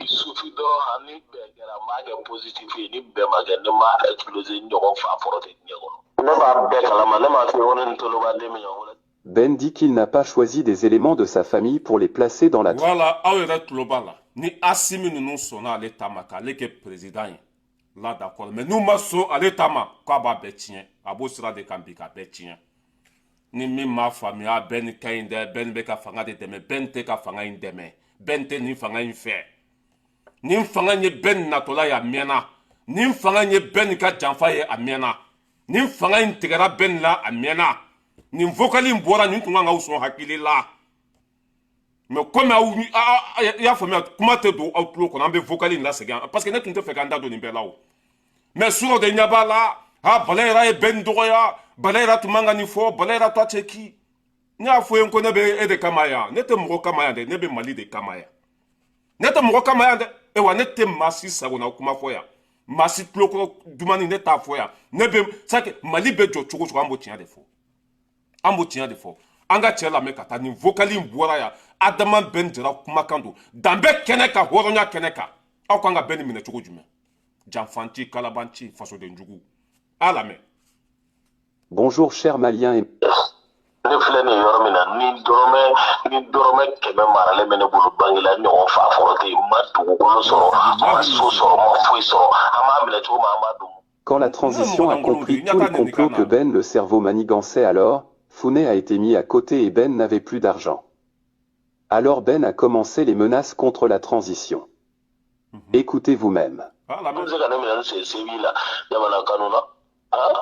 Speaker 3: Il suffit dɔrɔn, ani bɛn kɛra, n b'a kɛ positif ye, ni bɛn ma kɛ, ne m'a explosé, n ɲɔgɔn fa fɔlɔ tɛ diɲɛ kɔnɔ. Ne b'a bɛɛ kalama, ne m'a fɔ ko ne ni toloba den bɛ ɲɔgɔn bolo.
Speaker 2: Ben dit qu'il n'a pas choisi des éléments de sa famille pour les placer dans la
Speaker 1: Voilà, aw yɛrɛ tulo b'a la. Ni Asimi ninnu sɔnna ale ta ma k'ale kɛ président ye la, d'accord, mais n'u ma sɔn ale ta ma, k'a b'a bɛɛ tiɲɛ. A b'o sira de kan bi k'a bɛɛ tiɲɛ. Ni min m'a faamuya, bɛɛ ni ka ɲi dɛ. Bɛɛ ni bɛ ka fanga de dɛmɛ. Bɛɛ ni tɛ ka fanga in dɛmɛ. Bɛɛ ni tɛ nin fanga in fɛ. Nin fanga in ye bɛɛ ni natɔla ye, a mɛnna. Nin fanga in ye bɛɛ ni ka janfa ye, a mɛnna. Nin fanga in tigɛra bɛɛ ni la, a mɛnna. Nin vocal in bɔra, nin tun kan k'aw sɔn hakili la, mais komi aw i y'a faamuya, kuma tɛ don aw tulo kɔnɔ. An bɛ vocal in lasegin parce que ne tun tɛ fɛ k'an da don nin bɛɛ la o. Mais surɔ de ɲɛ b'a la. Ha, Bala yɛrɛ ye bɛɛ ni dɔgɔya. Bala yɛrɛ tun man ka nin fɔ. Bala yɛrɛ ta cɛ ki ne y'a fɔ ye ko ne bɛ e de kama yan. Ne tɛ mɔgɔ kama yan dɛ, ne bɛ Mali de kama yan. Ne tɛ mɔgɔ kama yan dɛ. Ewa, ne tɛ maa si sagona kuma fɔ yan, maa si tulokɔrɔ dumani ne t'a fɔ yan. Ne bɛ sake Mali bɛ jɔ cogo o cogo, an b'o tiɲɛ de fɔ, an b'o tiɲɛ de fɔ. An ka cɛ lamɛn ka taa. Nin vocal in bɔra yan, Adama Ben Jara kumakan don danbe kɛnɛ kan, hɔrɔnya kɛnɛ kan. Aw kan ka bɛn nin minɛ cogo jumɛn? Janfanci, kalabanci, fasodenjugu, a lamɛn.
Speaker 2: Bonjour chers Maliens et
Speaker 3: Ne filɛ nin yɔrɔ min na, ni dɔrɔmɛ 100 maralen bɛ ne bolo banque la, ɲɔgɔn fa fɔlɔ tɛ yen. N ma dugukolo sɔrɔ, n ma so sɔrɔ, n ma foyi sɔrɔ. An b'a minɛ cogo min, an b'a dun.
Speaker 2: Quand la transition a compris tous les complots que Ben le cerveau manigançait alors, Founé a été mis à côté et Ben n'avait plus d'argent. Alors Ben a commencé les menaces contre la transition. Écoutez vous-même.
Speaker 1: A
Speaker 3: N bɛ
Speaker 1: lamɛn.
Speaker 3: se ka ne minɛ n sen sebi la jamana kanu na han,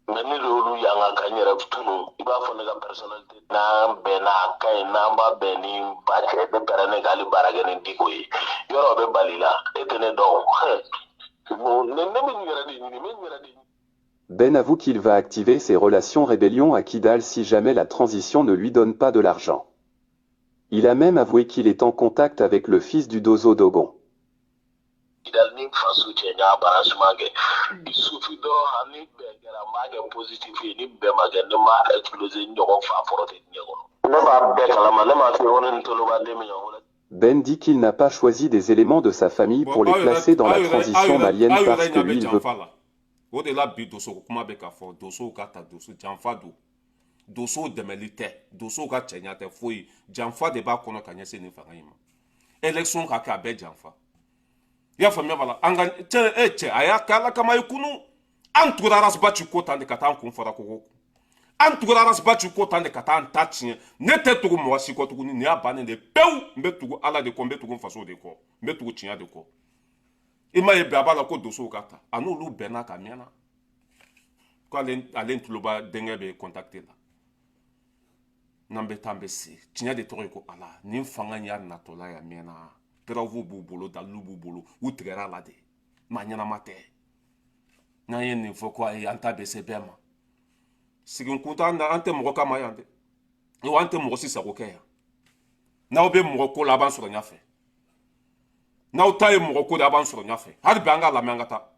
Speaker 3: mais ne de y'olu yanga ka n yɛrɛ tunu. I b'a fɔ ne ka personnalité n'an bɛnna, a ka ɲi, n'an b'a bɛn ni ba cɛ ne pɛrɛn ne k'ale baara kɛ ni diko ye, yɔrɔ bɛ bali la, e tɛ ne dɔn. Bon, ne bɛ n yɛrɛ de ɲini, n bɛ n yɛrɛ de ɲini.
Speaker 2: Ben avoue qu'il va activer ses relations rébellion à Kidal si jamais la transition ne lui donne pas de l'argent. Il a même avoué qu'il est en contact avec le fils du Dozo Dogon.
Speaker 3: Kidal ni faso cɛ, n y'a baara suma kɛ. Il suffit dɔrɔn, ani bɛn kɛra, n b'a kɛ positif ye, ni bɛn ma kɛ, ne m'a explosé, n ɲɔgɔn fa fɔlɔ tɛ diɲɛ kɔnɔ. Ne b'a bɛɛ kalama, ne m'a fɔ ko ne ni toloba den bɛ ɲɔgɔn bolo.
Speaker 2: Ben dit qu'il n'a pas choisi des éléments de sa famille
Speaker 1: Bon,
Speaker 2: pour les
Speaker 1: aw yɛrɛ
Speaker 2: placer dans
Speaker 1: aw
Speaker 2: la
Speaker 1: yɛrɛ aw
Speaker 2: transition
Speaker 1: yɛrɛ
Speaker 2: malienne
Speaker 1: aw yɛrɛ
Speaker 2: parce que
Speaker 1: ɲɛ bɛ
Speaker 2: lui il veut
Speaker 1: janfa la. O de la bi, dosoko kuma bɛ ka fɔ, dosow ka ta. Doso janfa don, dosow dɛmɛli tɛ, dosow ka cɛɲa tɛ foyi, janfa de b'a kɔnɔ ka ɲɛsin nin fanga in ma. Élection ka kɛ, a bɛɛ janfa. I y'a faamuya b'a la. An ka cɛ, e cɛ, a y'a kɛ Ala kama ye. Kunu an tugura Ras Bath ko tan de ka taa an kun fara kogo. An tugura Ras Bath ko tan de ka taa an ta tiɲɛ. Ne tɛ tugu mɔgɔ si kɔ tuguni. Nin y'a bannen de pewu. N bɛ tugu Ala de kɔ, n bɛ tugu n faso de kɔ, n bɛ tugu tiɲɛ de kɔ. I m'a ye bi, a b'a la ko dosow ka ta. A n'olu bɛnna ka mɛnna ko ale tuloba denkɛ bɛ contacter la. N'an bɛ taa, an bɛ se. Tiɲɛ de tɔgɔ ye ko Ala. Nin fanga in y'a natɔla ye, a mɛnna. Preuve b'u bolo, dalilu b'u bolo, u tigɛra a la de. Maa ɲɛnama tɛ. N'an ye nin fɔ ko ayi, an ta bɛ se bɛɛ ma. Siginkun t'an na. An tɛ mɔgɔ kama yan dɛ, wa an tɛ mɔgɔ si sago kɛ yan. N'aw bɛ mɔgɔ ko la, a b'an sɔrɔ ɲɛfɛ. N'aw ta ye mɔgɔ ko de, a b'an sɔrɔ ɲɛfɛ. Hali bi an ka lamɛn, an ka taa.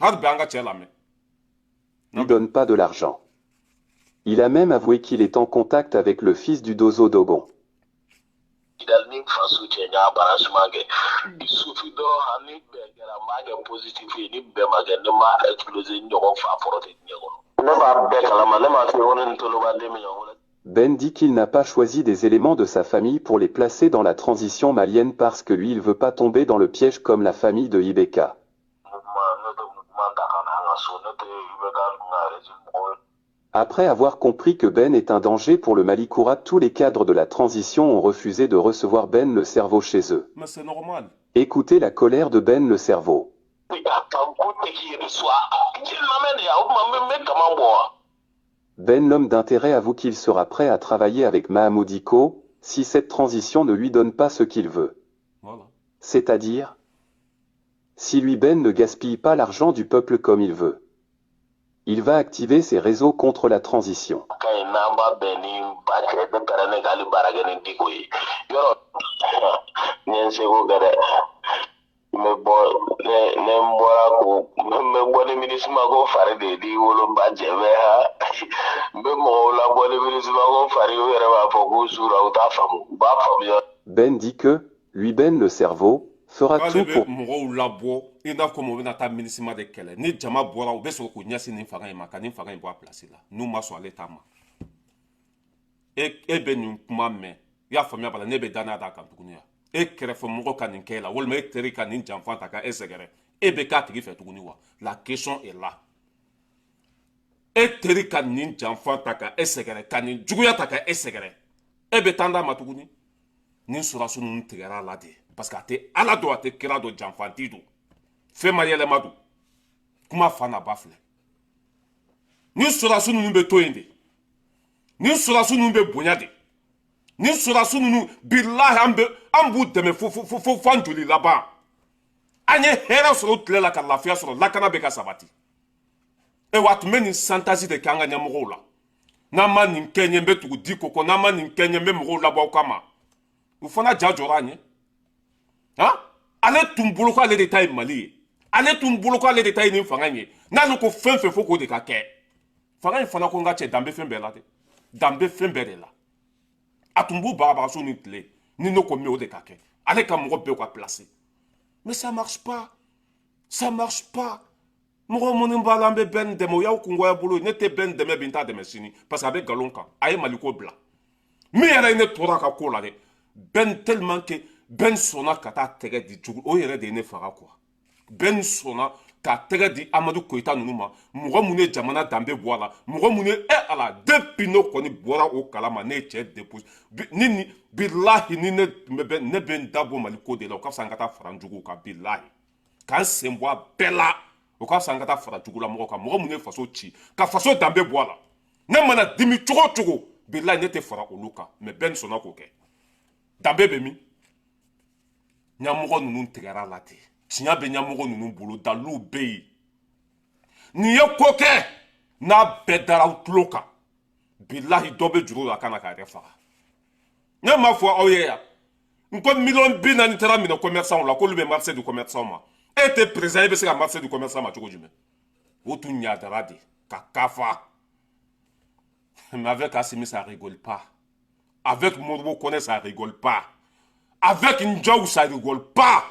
Speaker 1: Hali bi an ka cɛ lamɛn.
Speaker 2: Lui donne pas de l'argent. Il a même avoué qu'il est en contact avec le fils du Dozo Dogon.
Speaker 3: Kidal ni faso cɛ, n y'a baara suma kɛ. Il suffit dɔrɔn, ani bɛn kɛra, n b'a kɛ positif ye. Ni bɛn ma kɛ, ne m'a exploser, n ɲɔgɔn fa fɔlɔ tɛ diɲɛ kɔnɔ. Ne b'a bɛɛ kalama, ne m'a f'i ye ko ne ni tolobaden bɛ ɲɔgɔn bolo.
Speaker 2: Ben dit qu'il n'a pas choisi des éléments de sa famille pour les placer dans la transition malienne parce que lui, il veut pas tomber dans le piège comme la famille de IBK.
Speaker 3: Mouvement, ne tɛ mouvement ta ka na an ka so, ne tɛ IBK ninnu ka régime mɔgɔ ye.
Speaker 2: Après avoir compris que Ben est un danger pour le Mali Koura, tous les cadres de la transition ont refusé de recevoir Ben le cerveau chez eux.
Speaker 1: Mais c'est normal.
Speaker 2: Écoutez la colère de Ben le cerveau.
Speaker 3: Ka kan ko tɛ k'i yɛrɛ suwa n lamɛn de ya, o tuma n bɛ kaman bɔ wa.
Speaker 2: Ben l'homme d'intérêt avoue qu'il sera prêt à travailler avec Mahamoud Dicko si cette transition ne lui donne pas ce qu'il veut.
Speaker 1: Voilà.
Speaker 2: C'est-à-dire, si lui Ben ne gaspille pas l'argent du peuple comme il veut. Il va activer ses réseaux contre la transition.
Speaker 3: Ka ɲi n'an b'a bɛn ni ba cɛ, ne taara ne k'ale baara kɛ ni Dicko ye yɔrɔ, n ye n seko kɛ dɛ. N bɛ bɔ, ne n bɔra ko n bɛ bɔ ni MINUSMA ko fari de ye n'i woloba cɛ bɛ ha, n bɛ mɔgɔw labɔ ni MINUSMA ko fari, u yɛrɛ b'a fɔ k'u sura, u t'a faamu, u b'a faamuya.
Speaker 2: Ben dit que, lui Ben le cerveau, fera
Speaker 1: K'ale
Speaker 2: tout
Speaker 1: bɛ
Speaker 2: pour
Speaker 1: mɔgɔw labɔ i n'a fɔ u bɛna taa MINUSMA de kɛlɛ. Ni jama bɔra, u bɛ sɔrɔ k'u ɲɛsin nin fanga in ma, ka nin fanga in bɔ a place la, n'u ma sɔn ale ta ma. E bɛ nin kuma mɛn, i y'a faamuya b'a la, ne bɛ danaya d'a kan tuguni wa? E kɛrɛfɛ mɔgɔ ka nin kɛ e la, walima e teri ka nin janfa ta ka e sɛgɛrɛ, e bɛ k'a tigi fɛ tuguni wa? La question est là. E teri ka nin janfa ta ka e sɛgɛrɛ, ka nin juguya ta ka e sɛgɛrɛ, e bɛ taa d'a ma tuguni? Nin sɔrɔdasi ninnu tigɛra a la de, parce que a tɛ Ala dɔn, a tɛ kira dɔn, janfanti don, fɛn ma yɛlɛma don, kuma fa n'a ba filɛ. Nin sɔrɔdasi ninnu bɛ to yen de, nin sɔrɔdasi ninnu bɛ bonya de, nin sɔrɔdasi ninnu, bilahi, an bɛ an b'u dɛmɛ fo fo fo fo an joli laban. An ye hɛrɛ sɔrɔ u tile la, ka lafiya sɔrɔ, lakana bɛ ka sabati. E wa, a tun bɛ nin chantage de kɛ an ka ɲɛmɔgɔw la: n'an ma nin kɛ ɲɛ, n bɛ tugu Dicko kɔ, n'an ma nin kɛ ɲɛ, n bɛ mɔgɔw labɔ aw kama. U fana ja jɔra an ɲɛ. Han, ale tun bolo ko ale de ta ye Mali ye, ale tun bolo ko ale de ta ye nin fanga in ye. N'ale ko fɛn fɛn, fo k'o de ka kɛ. Fanga in fana ko n ka cɛ, dan bɛ fɛn bɛɛ la dɛ, dan bɛ fɛn bɛɛ de la. A tun b'u bagabaga su ni tile, ni ne ko min, o de ka kɛ, ale ka mɔgɔ bɛɛ ka place. Mais ça marche pas, ça marche pas. Mɔgɔ minnu b'a la, an bɛ bɛɛ nin dɛmɛ, o y'aw kungoya bolo ye. Ne tɛ bɛɛ nin dɛmɛ bi, n t'a dɛmɛ sini, parce que a bɛ nkalon kan. A ye Maliko bila min yɛrɛ ye, ne tora a ka ko la dɛ. Ben, tellement que Ben sɔnna ka taa tɛgɛ di jugu, o yɛrɛ de ye ne faga quoi. Ben sɔnna k'a tɛgɛ di Amadu Koyita ninnu ma, mɔgɔ mun ye jamana danbe bɔ a la, mɔgɔ mun ye e ala. Depuis ne kɔni bɔra o kalama, ne ye cɛ dépose ni bilahi, ni ne tun bɛ, ne bɛ n da bɔ Mali ko de la, o ka fisa n ka taa fara n juguw kan. Bilahi, k'an sen bɔ a bɛɛ la, o ka fisa n ka taa fara jugulamɔgɔw kan, mɔgɔ mun ye faso ci, ka faso danbe bɔ a la. Ne mana dimi cogo o cogo, bilahi, ne tɛ fara olu kan. Mais bɛɛ ni sɔnna k'o kɛ. Danbe bɛ min? Ɲɛmɔgɔ ninnu tigɛra la ten. Tiɲɛ bɛ ɲɛmɔgɔ ninnu bolo, daliluw bɛ yen. Nin ye ko kɛ, n'a bɛɛ dara aw tulo kan, bilahi, dɔ bɛ juru la a kana k'a yɛrɛ faga. Ne m'a fɔ aw ye yan, n ko miliyɔn 40 taara minɛ commerçant la, k'olu bɛ marché di commerçant ma. E tɛ président, e bɛ se ka marché di commerçant ma cogo jumɛn? O tun ɲadara de ka kafa. Mais avec Assimi, ça rigole pas. Avec Modibo Kone, ça rigole pas. Avec Ndiaw, ça rigole pas.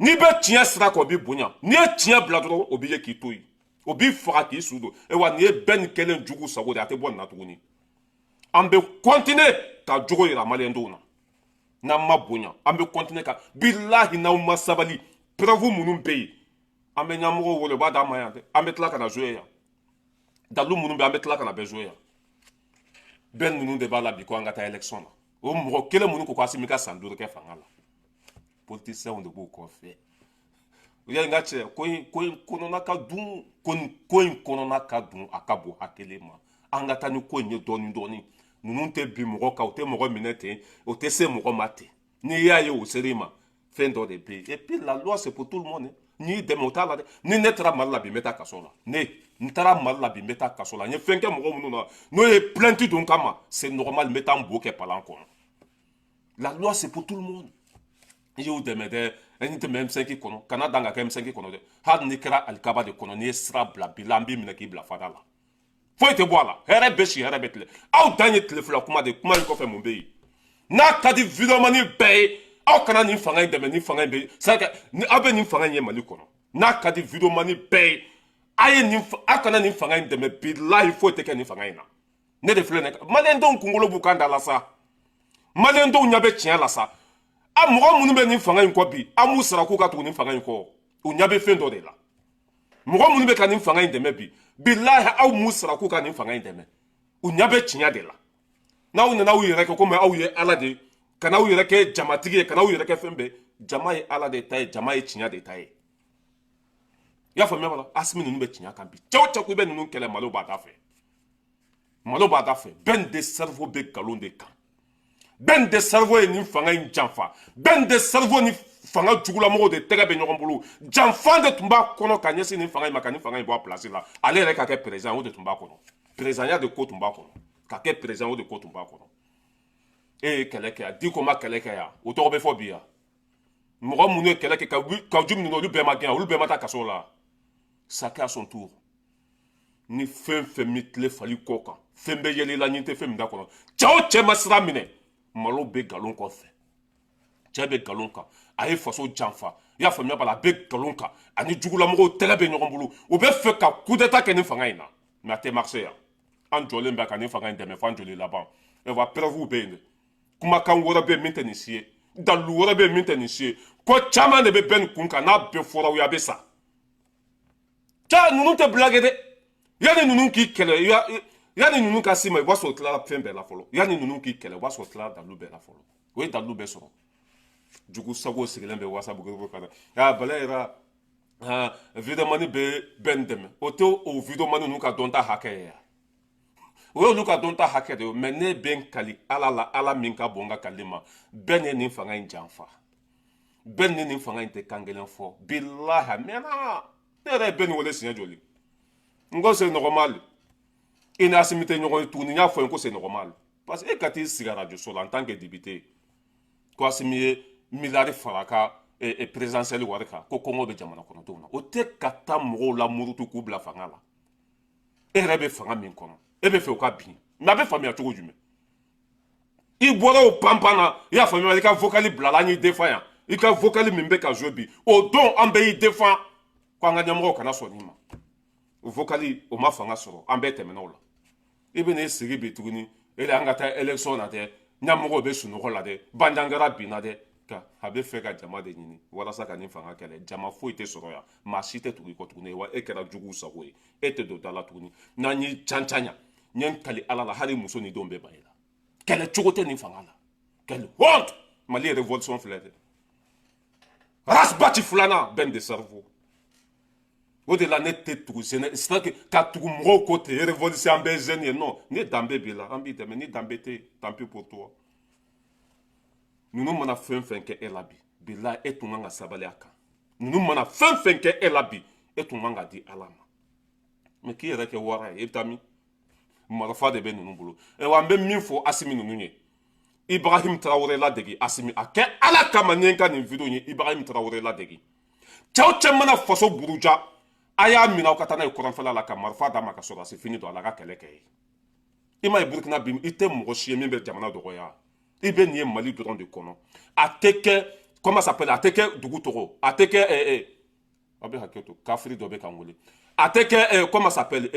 Speaker 1: N'i bɛ tiɲɛ sira kan, o b'i bonya. N'i ye tiɲɛ bila dɔrɔn, o b'i ye k'i to yen, o b'i faga k'i su don. E wa, nin ye bɛɛ ni kelen jugu sago de ye, a tɛ bɔ nin na tuguni. An bɛ continuer ka jogo yira maliyɛndenw na. N'an ma bonya, an bɛ continuer ka, bilahi, n'aw ma sabali, preuve minnu bɛ yen, an bɛ ɲɛmɔgɔw wele, u b'a d'an ma yan dɛ. An bɛ tila ka na jouer yan. Dalilu minnu bɛ, an bɛ tila ka na bɛɛ jouer yan. Bɛɛ ninnu de b'a la bi ko an ka taa élection na. O mɔgɔ kelen minnu ko Assimi ka san 5 kɛ fanga la, politiciens de b'o kɔfɛ. U y'a n ka cɛ, ko in kɔnɔna ka dun, ko nin ko in kɔnɔna ka dun, a ka bon hakili ma. An ka taa ni ko in ye dɔɔni dɔɔni. Ninnu tɛ bin mɔgɔ kan, u tɛ mɔgɔ minɛ ten, o tɛ se mɔgɔ ma ten. N'i y'a ye o ser'i ma, fɛn dɔ de bɛ yen. Et puis la loi, c'est pour tout le monde. N'i y'i dɛmɛ, o t'a la dɛ. Ni ne taara Mali la bi, n bɛ taa kaso la. Ne n taara Mali la bi, n bɛ taa kaso la. N ye fɛn kɛ mɔgɔ minnu na, n'o ye plainte don kama, c'est normal, n bɛ taa n bo kɛ palan kɔnɔ. La loi, c'est pour tout le monde. I y'u dɛmɛ dɛ, n tɛmɛ M5 kɔnɔ, kana dan ka kɛ M5 kɔnɔ dɛ. Hali n'i kɛra alikaba de kɔnɔ, n'i ye sira bila bi la, an b'i minɛ k'i bila fada la. Foyi tɛ bɔ a la. Hɛrɛ bɛ si, hɛrɛ bɛ tile. Aw dan ye tile 2 kuma de. Kuma in kɔfɛ, mun bɛ yen? N'a ka di vidéoman bɛɛ ye, aw kana nin fanga in dɛmɛ. Nin fanga in bɛ c'est ni aw bɛ nin fanga in ye Mali kɔnɔ. N'a ka di vidéoman bɛɛ ye, a ye nin, aw kana nin fanga in dɛmɛ. Bilahi, foyi tɛ kɛ nin fanga in na. Ne de filɛ nin ye. Maliyɛndenw kunkolo b'u kan da la sa. Maliyɛndenw ɲɛ bɛ tiɲɛ la sa. A mɔgɔ minnu bɛ nin fanga in kɔ bi, an b'u sara k'u ka tugu nin fanga in kɔ, u ɲɛ bɛ fɛn dɔ de la. Mɔgɔ minnu bɛ ka nin fanga in dɛmɛ bi, bilahi, aw m'u sara k'u ka nin fanga in dɛmɛ, u ɲɛ bɛ tiɲɛ de la. N'aw nana aw yɛrɛ kɛ komi aw ye Ala de ye, ka n'aw yɛrɛ kɛ jamatigi ye, ka n'aw yɛrɛ kɛ fɛn bɛɛ, jama ye Ala de ta ye, jama ye tiɲɛ de ta ye. I y'a faamuya? Wala Asimi ninnu bɛ tiɲɛ kan bi. Cɛ o cɛ ko i bɛ ninnu kɛlɛ, malo b'a da fɛ, malo b'a da fɛ. Ben de cerveau bɛ nkalon de kan. Ben de cerveau ye nin fanga in janfa. Ben de cerveau ni fanga jugulamɔgɔw de tɛgɛ bɛ ɲɔgɔn bolo. Janfan de tun b'a kɔnɔ ka ɲɛsin nin fanga in ma, ka nin fanga in bɔ a place la. Ale yɛrɛ ka kɛ président, o de tun b'a kɔnɔ. Présidentya de ko tun b'a kɔnɔ, ka kɛ président, o de ko tun b'a kɔnɔ. E ye kɛlɛ kɛ yan, Diko ma kɛlɛ kɛ yan, o tɔgɔ bɛ fɔ bi yan. Mɔgɔ minnu ye kɛlɛ kɛ ka ju minnu, olu bɛɛ ma gɛn, olu bɛɛ ma taa kaso la. Chacun à son tour. Ni fɛn fɛn min tile fali kɔ kan, fɛn bɛ yɛlɛ i la, ɲin tɛ fɛn min da kɔnɔ. Cɛ o cɛ ma sira minɛ, malo bɛ nkalon kɔfɛ. Cɛ bɛ nkalon kan, a ye faso janfa. I y'a faamuya b'a la? A bɛ nkalon kan, ani jugulamɔgɔw tɛgɛ bɛ ɲɔgɔn bolo. U bɛ fɛ ka coup d'état kɛ nin fanga in na, mais a tɛ marcher yan. An jɔlen bɛ ka nin fanga in dɛmɛ f'an joli laban. Wa preuve bɛ yen dɛ. Kumakan wɛrɛ bɛ yen min tɛ nin si ye, dalilu wɛrɛ bɛ yen min tɛ nin si ye. Ko caman de bɛ bɛn nin kun kan. N'a bɛɛ fɔra aw ye, a bɛ sa. Cɛ ninnu tɛ blague dɛ. Yanni ninnu k'i kɛlɛ, yanni ninnu ka s'i ma, i b'a sɔrɔ o tilala fɛn bɛɛ la fɔlɔ. Yanni ninnu k'i kɛlɛ, o b'a sɔrɔ tilala dalilu bɛɛ la fɔlɔ. O ye dalilu bɛɛ sɔrɔ. Jugu sago sigilen bɛ WhatsApp groupe kan dɛ. Aa, bala yɛrɛ, aa, vidéoman bɛ bɛɛ nin dɛmɛ. O tɛ o vidéoman ninnu ka dɔnta hakɛ ye yan. O y'olu ka dɔnta hakɛ de ye. Mais ne bɛ n kali Ala la, Ala min ka bon n ka kali ma, bɛɛ ne nin fanga in janfa. Bɛɛ ni nin fanga in tɛ kan kelen fɔ. Bilahi, a mɛnna. Ne yɛrɛ ye bɛɛ nin wele siɲɛ joli? N ko c'est normal, i ni Asimi tɛ ɲɔgɔn ye tuguni. N y'a fɔ n ko c'est normal, parce que e ka t'i sigi arajo so la en tant que député, ko Asimi ye miliyari fara a ka présidentielle wari kan, ko kɔngɔ bɛ jamana kɔnɔdenw na. O tɛ ka taa mɔgɔw la murutu k'u bila fanga la. E yɛrɛ bɛ fanga min kɔnɔ, e bɛ fɛ o ka bin, mais a bɛ faamuya cogo jumɛn? I bɔra o panpan na, i y'a faamuya? I ka vocal bilala, an y'i défend yan. I ka vocal min bɛ ka jouer bi, o don an bɛɛ y'i défend ko an ka ɲɛmɔgɔw kana sɔn nin ma. O vocal o ma fanga sɔrɔ, an bɛɛ tɛmɛna o la. I bɛ n'i sigi bi tuguni, e de an ka taa élection na dɛ, ɲɛmɔgɔw bɛ sunɔgɔ la dɛ, banjangara binna dɛ. Ka a bɛ fɛ ka jama de ɲini walasa ka nin fanga kɛlɛ. Jama foyi tɛ sɔrɔ yan, maa si tɛ tugu i kɔ tuguni. Wa e kɛra juguw sago ye, e tɛ don da la tuguni. N'an y'i can can yan, n ye n kali Ala la, hali muso ni denw bɛ ban i la. Kɛlɛ cogo tɛ nin fanga la. Quelle honte! Mali révolution filɛ dɛ. Ras Bath filanan, Ben de cerveau. O de la ne tɛ tugu jeune, c'est à dire ka tugu mɔgɔw ko ten, révolution, an bɛɛ jeune ye. Non, ni danbe b'i la, an b'i dɛmɛ. Ni danbe tɛ yen, tant pis pour toi. Ninnu mana fɛn fɛn kɛ e la bi, bilahi, e tun kan ka sabali a kan. Ninnu mana fɛn fɛn kɛ e la bi, e tun kan ka di Ala ma. Mais k'i yɛrɛ kɛ wara ye, e bɛ taa min? Marifa de bɛ ninnu bolo. Wa n bɛ min fɔ Asimi ninnu ye, Ibrahim Traoré ladegi. Asimi, a kɛ Ala kama, ni n ka nin vidéo ye, Ibrahim Traoré ladegi. Cɛw cɛ mana faso buruja, a y'a minɛ, aw ka taa n'a ye kɔrɔnfɛla la, ka marifa d'a ma, ka sɔrɔdasi fini don a la, a ka kɛlɛ kɛ ye. I m'a ye Burukina bi, i tɛ mɔgɔ si ye min bɛ jamana dɔgɔya. I bɛ nin ye Mali dɔrɔn de kɔnɔ. A tɛ kɛ, comment ça s'appelle, a tɛ kɛ dugu tɔgɔ, a tɛ kɛ aw bɛ hakɛ to, kafiri dɔ bɛ k'an wele. A tɛ kɛ, comment ça s'appelle,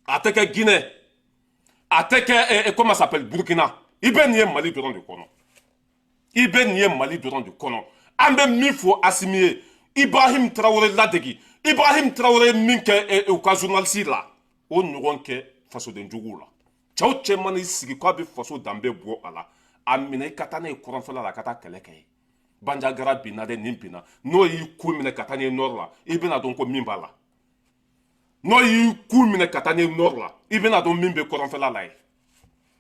Speaker 1: a tɛ kɛ Guinée, a tɛ kɛ, comment ça s'appelle, Burukina. I bɛ nin ye Mali dɔrɔn de kɔnɔ. I bɛ nin ye Mali dɔrɔn de kɔnɔ. An bɛ min fɔ Asimi ye, Ibrahim Traoré ladegi. Ibrahim Traoré ye min kɛ u ka journaliste la, o ɲɔgɔn kɛ fasoden juguw la. Cɛw cɛ mana i sigi k'a bɛ faso danbe bɔ a la, a minɛ, i ka taa n'a ye kɔrɔnfɛla la, ka taa kɛlɛ kɛ ye. Banjagara binna dɛ, nin binna. N'o y'i ku minɛ ka taa n'i ye nord la, i bɛna dɔn ko min b'a la. N'o y'i ku minɛ ka taa n'i ye nord la, i bɛna dɔn min bɛ kɔrɔnfɛla la ye.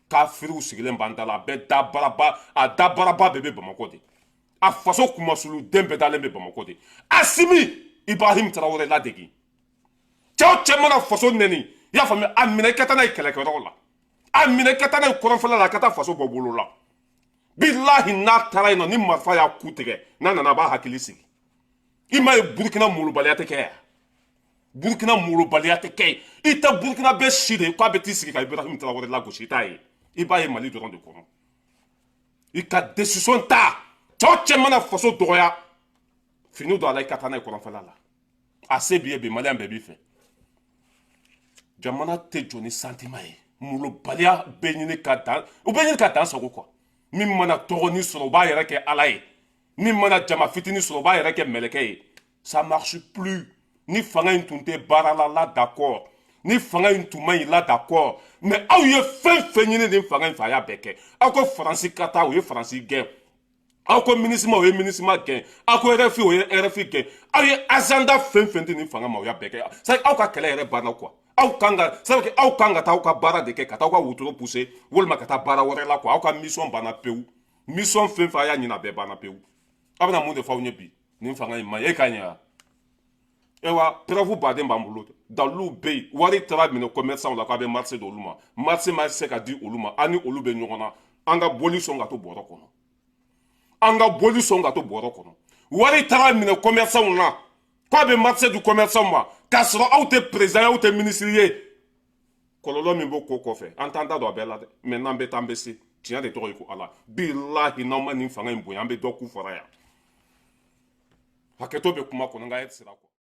Speaker 1: Kafiriw sigilen b'an da la. A bɛɛ dabaraba, a dabaraba bɛɛ bɛ Bamakɔ de. A faso kumasulu den bɛɛ dalen bɛ Bamakɔ de. Asimi, Ibrahim Traoré ladegi. Cɛw cɛ mana faso nɛni, i y'a faamuya, a minɛ, i ka taa n'a ye kɛlɛkɛyɔrɔ la. A minɛ, i ka taa n'a ye kɔrɔnfɛla la, ka taa faso bɔ bolo la. Bilahi, n'a taara yen nɔ, ni marifa y'a ku tigɛ, n'a nana, a b'a hakili sigi. I m'a ye Burukina, molobaliya tɛ kɛ yan. Burukina molobaliya tɛ kɛ yen. I tɛ Burukina bɛɛ si de ye k'a bɛ t'i sigi ka Ibrahim Traoré lagosi, i t'a ye. I b'a ye Mali dɔrɔn de kɔnɔ. I ka décision ta. Cɛ o cɛ mana faso dɔgɔya, fini don a la, i ka taa n'a ye kɔrɔnfɛla la. A se b'i ye bi, maliyɛn bɛɛ b'i fɛ. Jamana tɛ jɔ ni sentiment ye. Molobaliya bɛ ɲini ka dan, u bɛ ɲini ka dan sago quoi. Min mana tɔgɔni sɔrɔ, u b'a yɛrɛ kɛ ala ye. Min mana jama fitinin sɔrɔ, u b'a yɛrɛ kɛ mɛlɛkɛ ye. Ça marche plus. Ni fanga in tun tɛ baara la la, d'accord. Ni fanga in tun man ɲi la, d'accord. Mais aw ye fɛn fɛn ɲini nin fanga in fɛ, a y'a bɛɛ kɛ. Aw ko Faransi ka taa, u ye Faransi gɛn. Aw ko MINUSMA, o ye MINUSMA gɛn. Aw ko RFI, o ye RFI gɛn. Aw ye agenda fɛn fɛn di nin fanga ma, o y'a bɛɛ kɛ. C'est aw ka kɛlɛ yɛrɛ banna quoi. Aw kan ka, c'est que aw kan ka taa aw ka baara de kɛ, ka taa aw ka wotoro pousser walima ka taa baara wɛrɛ la quoi. Aw ka mission banna pewu. Mission fɛn fɛn a y'a ɲini, a bɛɛ banna pewu. Aw bɛna mun de fɔ aw ɲɛ bi? Nin fanga in ma ɲi, e ka ɲɛ wa? Preuve baden b'an bolo, daliluw bɛ yen. Wari taara minɛ commerçant la k'a bɛ marché d'olu ma, marché ma se ka di olu ma. An ni olu bɛ ɲɔgɔn na. An ka boli sɔn ka to bɔrɔ kɔnɔ, an ka boli sɔn ka to bɔrɔ kɔnɔ. Wari taara minɛ commerçant na k'a bɛ marché di commerçant ma, k'a sɔrɔ aw tɛ président ye, aw tɛ ministre ye. Kɔlɔlɔ min b'o ko kɔfɛ, an t'an da don a bɛɛ la dɛ. Mais n'an bɛ taa, an bɛ se. Tiɲɛ de tɔgɔ ye ko Ala. Bilahi, n'aw ma nin fanga in bonya, an bɛ dɔ k'u fara yan. Hakɛto bɛ kuma kɔnɔ, n ka sira kɔ.